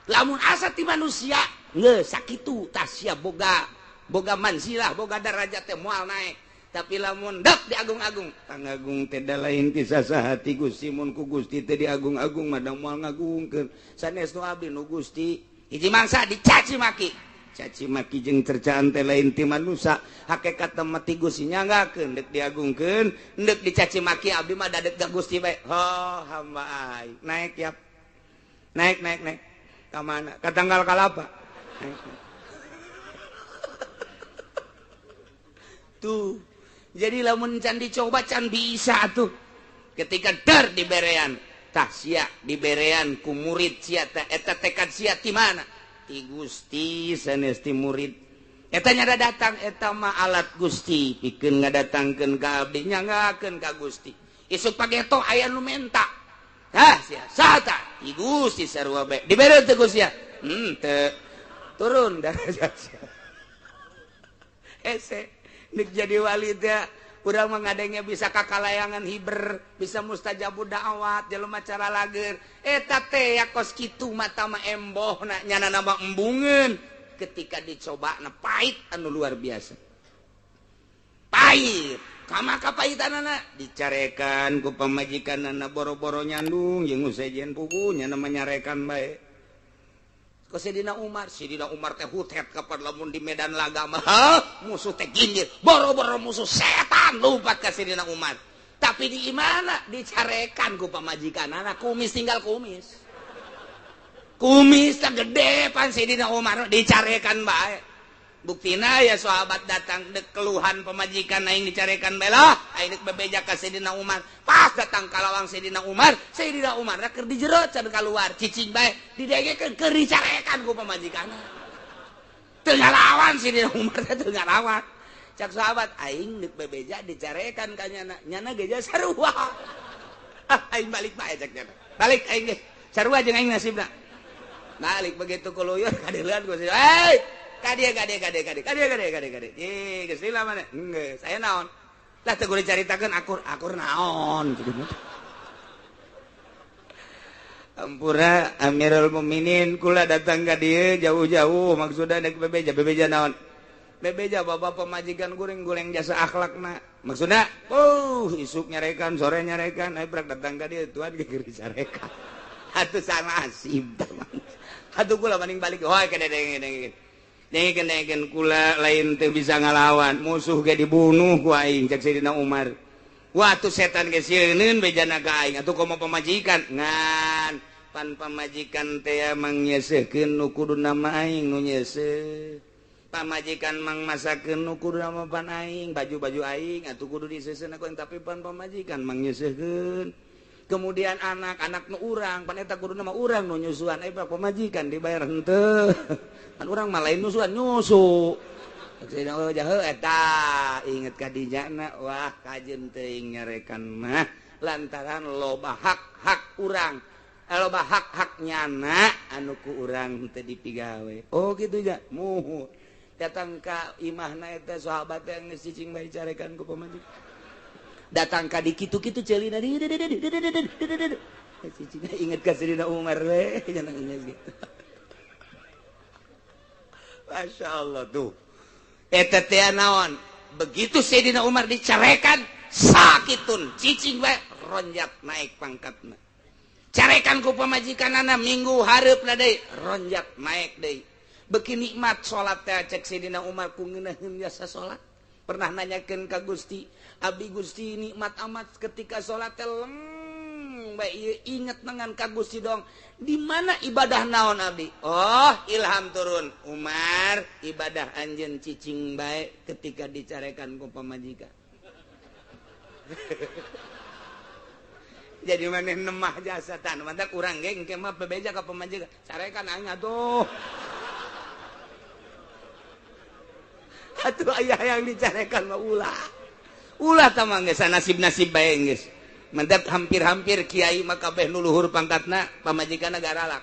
Lamun asa ti manusia geus sakitu tah sia boga boga manzilah, boga darajat teh moal naik. Tapi lamun dek diagung-agung, pangagung teh da lain ti saha, ti Gusti. Mun ku Gusti teh diagung-agung mah da moal ngagungkeun sanes nu abdi nu Gusti. Hiji mangsa dicaci maki, caci maki jeung cercaan teh lain ti manusia, hakikat mah ti Gusti. Nyanggakeun deuk diagungkeun deuk dicaci maki, abdi mah dadek ka Gusti bae. Oh hamba aing naik ya, naik naik naik ka mana, ka tanggal kalapa naik, naik. Tuh jadi lamun can dicoba can bisa tuh. Ketika der diberean tah sia diberean ku murid sia teh eta tekad sia ti mana, ti Gusti sanes ti murid. Eta nyada datang eta mah alat Gusti pikeun ngadatangkeun ka abdi, nyanggakeun ka Gusti. Isuk pageto aya nu menta, hah sia saha tah, ti Gusti sarua bae dibere teu Gusti sia teu turun darajat sia. Hese nek jadi wali teh urang mah ngadengnya bisa kakalayangan hiber, bisa mustajabud da'wat, jelema cara lager. Eta teh ya kos kitu mata mah embohna nyana nama embungeun. Ketika dicoba na pahit anu luar biasa. Pahit, kama kapahitanana dicarekan ku pamajikanana boro-boro nyandung jeung sejen pugu nyana mah nyarekan bae. Ku Sidina Umar, Sidina Umar teh hutet kapan lamun di medan laga mah musuh teh ginjir, boro-boro musuh setan lompat ka Sidina Umar. Tapi di imana dicarekan ku pamajikanana, kumis tinggal kumis. Kumis teh gede pan Sidina Umar dicarekan bae. Buktina ya sahabat datang dek keluhan pamajikan aing dicarekan bae lah, aing dek bebeja ka Sidina Umar. Pas datang ka lawang Sidina Umar, Sidina Umar keur di jero can kaluar, cicing bae didengekeun keur dicarekan ku pamajikanna. Teu ngalawan Sidina Umar teh, teu ngalawan. Cak sahabat aing dek bebeja dicarekan ka nyana, nyana ge sarua. Ah aing balik bae cak nyana. Balik aing ge, sarua jeung aing nasibna. Balik begitu kuluyur kadeuleun ku Sidina. Hei, kade kade kade kade kade kade kade kade. Ih, geus lila mana? Geus, aya naon? Lah teu kudu dicaritakeun akur, akur naon? Ampura Amirul Mukminin kula datang ka dieu jauh-jauh maksudna dek bebeja, bebeja naon? Bebeja bapak pamajikan guring goreng jasa akhlakna. Maksudna, isuk nyarekan, sore nyarekan, ayo prak datang ka dieu tuan ge keur dicarekan. Atuh sanasib. Atuh kula mending balik. Hoy kade denge-denge. Dengekeun kula lain teu bisa ngalawan, musuh ge dibunuh ku aing cek Sidina Umar. Wah atuh setan ge sieuneun bejana ka aing, atuh komo pamajikan ngan pan pamajikan teh mangnyeseukeun nu kudu nama aing nu nyeuseuh. Pamajikan mangmasakeun nu kudu nama pan aing, baju-baju aing atuh kudu diseuseun ku aing, tapi pan pamajikan mangnyeseukeun. Kemudian anak-anak nu urang pan eta kudu nama urang nu nyusuan, pamajikan dibayar henteu. Pan urang mah lain nyusuan, nyusu. Cek jahe eta inget ka dinyana, wah kajeun teuing nyarekan mah lantaran loba hak-hak urang, loba hak-hak nyana anu ku urang teu dipigawe. Oh kitu ja, muhun. Datang ka imahna eta sahabat yang geus cicing bae carekan ku pamajikan. Datang ka di kitu-kitu ceulina cicingna inget ka Sidina Umar we, jangan inget gitu. Masya Allah tuh. Eta teh naon? Begitu Sayyidina Umar dicarekan, sakitun, cicing bae ronjat naik pangkatna. Carekan ku pamajikanana minggu hareupna deui ronjak naik deui. Beuki nikmat salat teh cek Sidina Umar ku ngeunaheun jasa salat. Pernah nanyakeun ka Gusti, abdi Gusti nikmat amat ketika salat teh leng bae ieu inget dengan ka Gusti dong. Di mana ibadah naon abdi? Oh, ilham turun. Umar, ibadah anjeun cicing bae ketika dicarekan ku pamajikan. Jadi maneh nemah jasa tan mantak urang ge engke mah bebeja ka pamajikan carekan aing atuh. Atuh aya yang dicarekan mah ulah. Ulah tah mah geus nasib-nasib bae geus. Mantak hampir-hampir kiai mah kabeh nu luhur pangkatna pamajikanna garalak.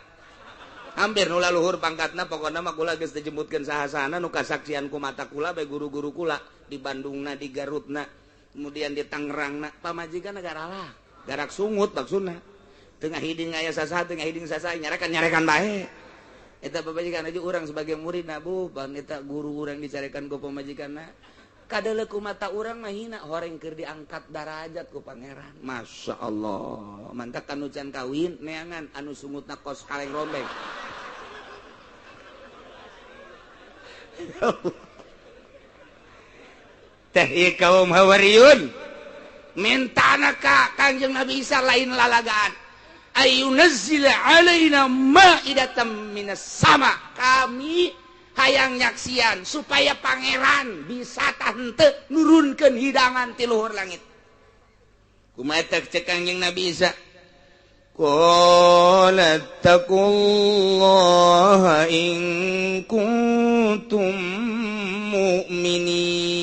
Hampir nu luhur pangkatna pokona mah kula geus dijemputkeun saha-sahana nu kasaksian ku mata kula bae guru-guru kula di Bandungna, di Garutna, kemudian di Tangerangna pamajikanna garalak. Garak sungut maksudna tengah hiding aya sasa tengah hiding sasa nyarekan bae eta pamajikan aja urang sebagai murid na bu bang eta guru urang dicarekan ku pamajikanna kadeuleu ku mata urang mah hina horeng keur diangkat darajat ku pangeran. Masya Allah mantak anu can kawin neangan anu sungutna kos kaleng rombeng. Teh ieu kaum Hawariyun minta ka Kangjeng Nabi Isa lain lalagaan ayunazzila alaina ma'idatan minas sama, kami hayang nyaksian supaya pangeran bisa tante nurunkeun hidangan ti luhur langit. Kumaha cek Kangjeng Nabi Isa? Qala taqullaha in kuntum mu'minin.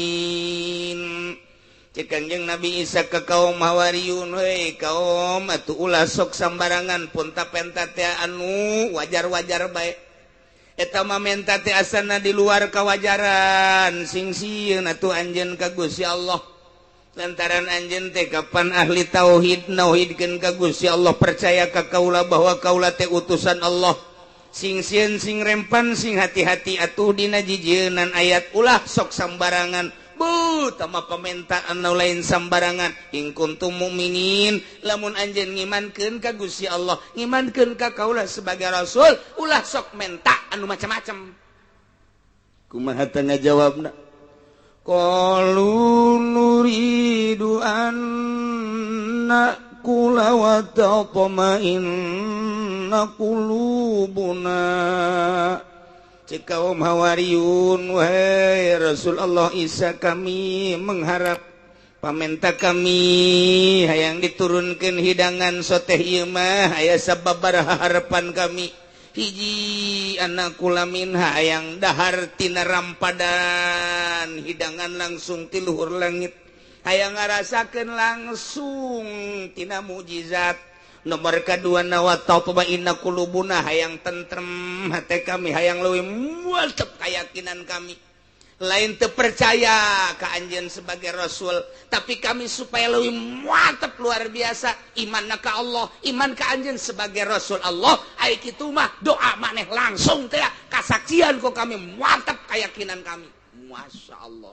Kanjeng Nabi Isa ke kaum Hawariyun, hei kaum atuh ulah sok sambarangan punta penta teh anu wajar-wajar bae. Eta mah menta teh asana di luar kawajaran, sing sieun atuh anjeun ka Gusti Allah. Lantaran anjeun teh kapan ahli tauhid nauhidkeun ka Gusti Allah, percaya ka kaula bahwa kaula teh utusan Allah. Sing sieun sing rempan sing hati-hati atuh dina jijieunnan ayat ulah sok sambarangan. Bu tama pemintaan lain sambarangan in kuntum mukminin lamun anjeun ngimankeun ka Gusti Allah ngimankeun ka kaula sebagai rasul ulah sok menta anu macam-macam. Kumaha teh ngajawabna? Qalu nuridu an na'kula wa tatma'inna qulubuna. Cek kaum Hawariyun, wahai Rasul Allah Isa, kami mengharap pamenta kami hayang diturunkan hidangan soteh ieu mah aya sababaraha harapan kami. Hiji anak kula minha hayang dahar tina rampadan hidangan langsung ti luhur langit, hayang ngarasakeun langsung tina mukjizat. Nomor kedua nawa tatma'inna qulubuna hayang tentrem hati kami, hayang leuwih mantep keyakinan kami. Lain teu percaya ka anjeun sebagai rasul, tapi kami supaya leuwih mantep luar biasa imanna ka Allah, iman ka anjeun sebagai rasul Allah. Ai kitu mah doa maneh langsung teh kasaksian ku kami mantep keyakinan kami. Masya Allah.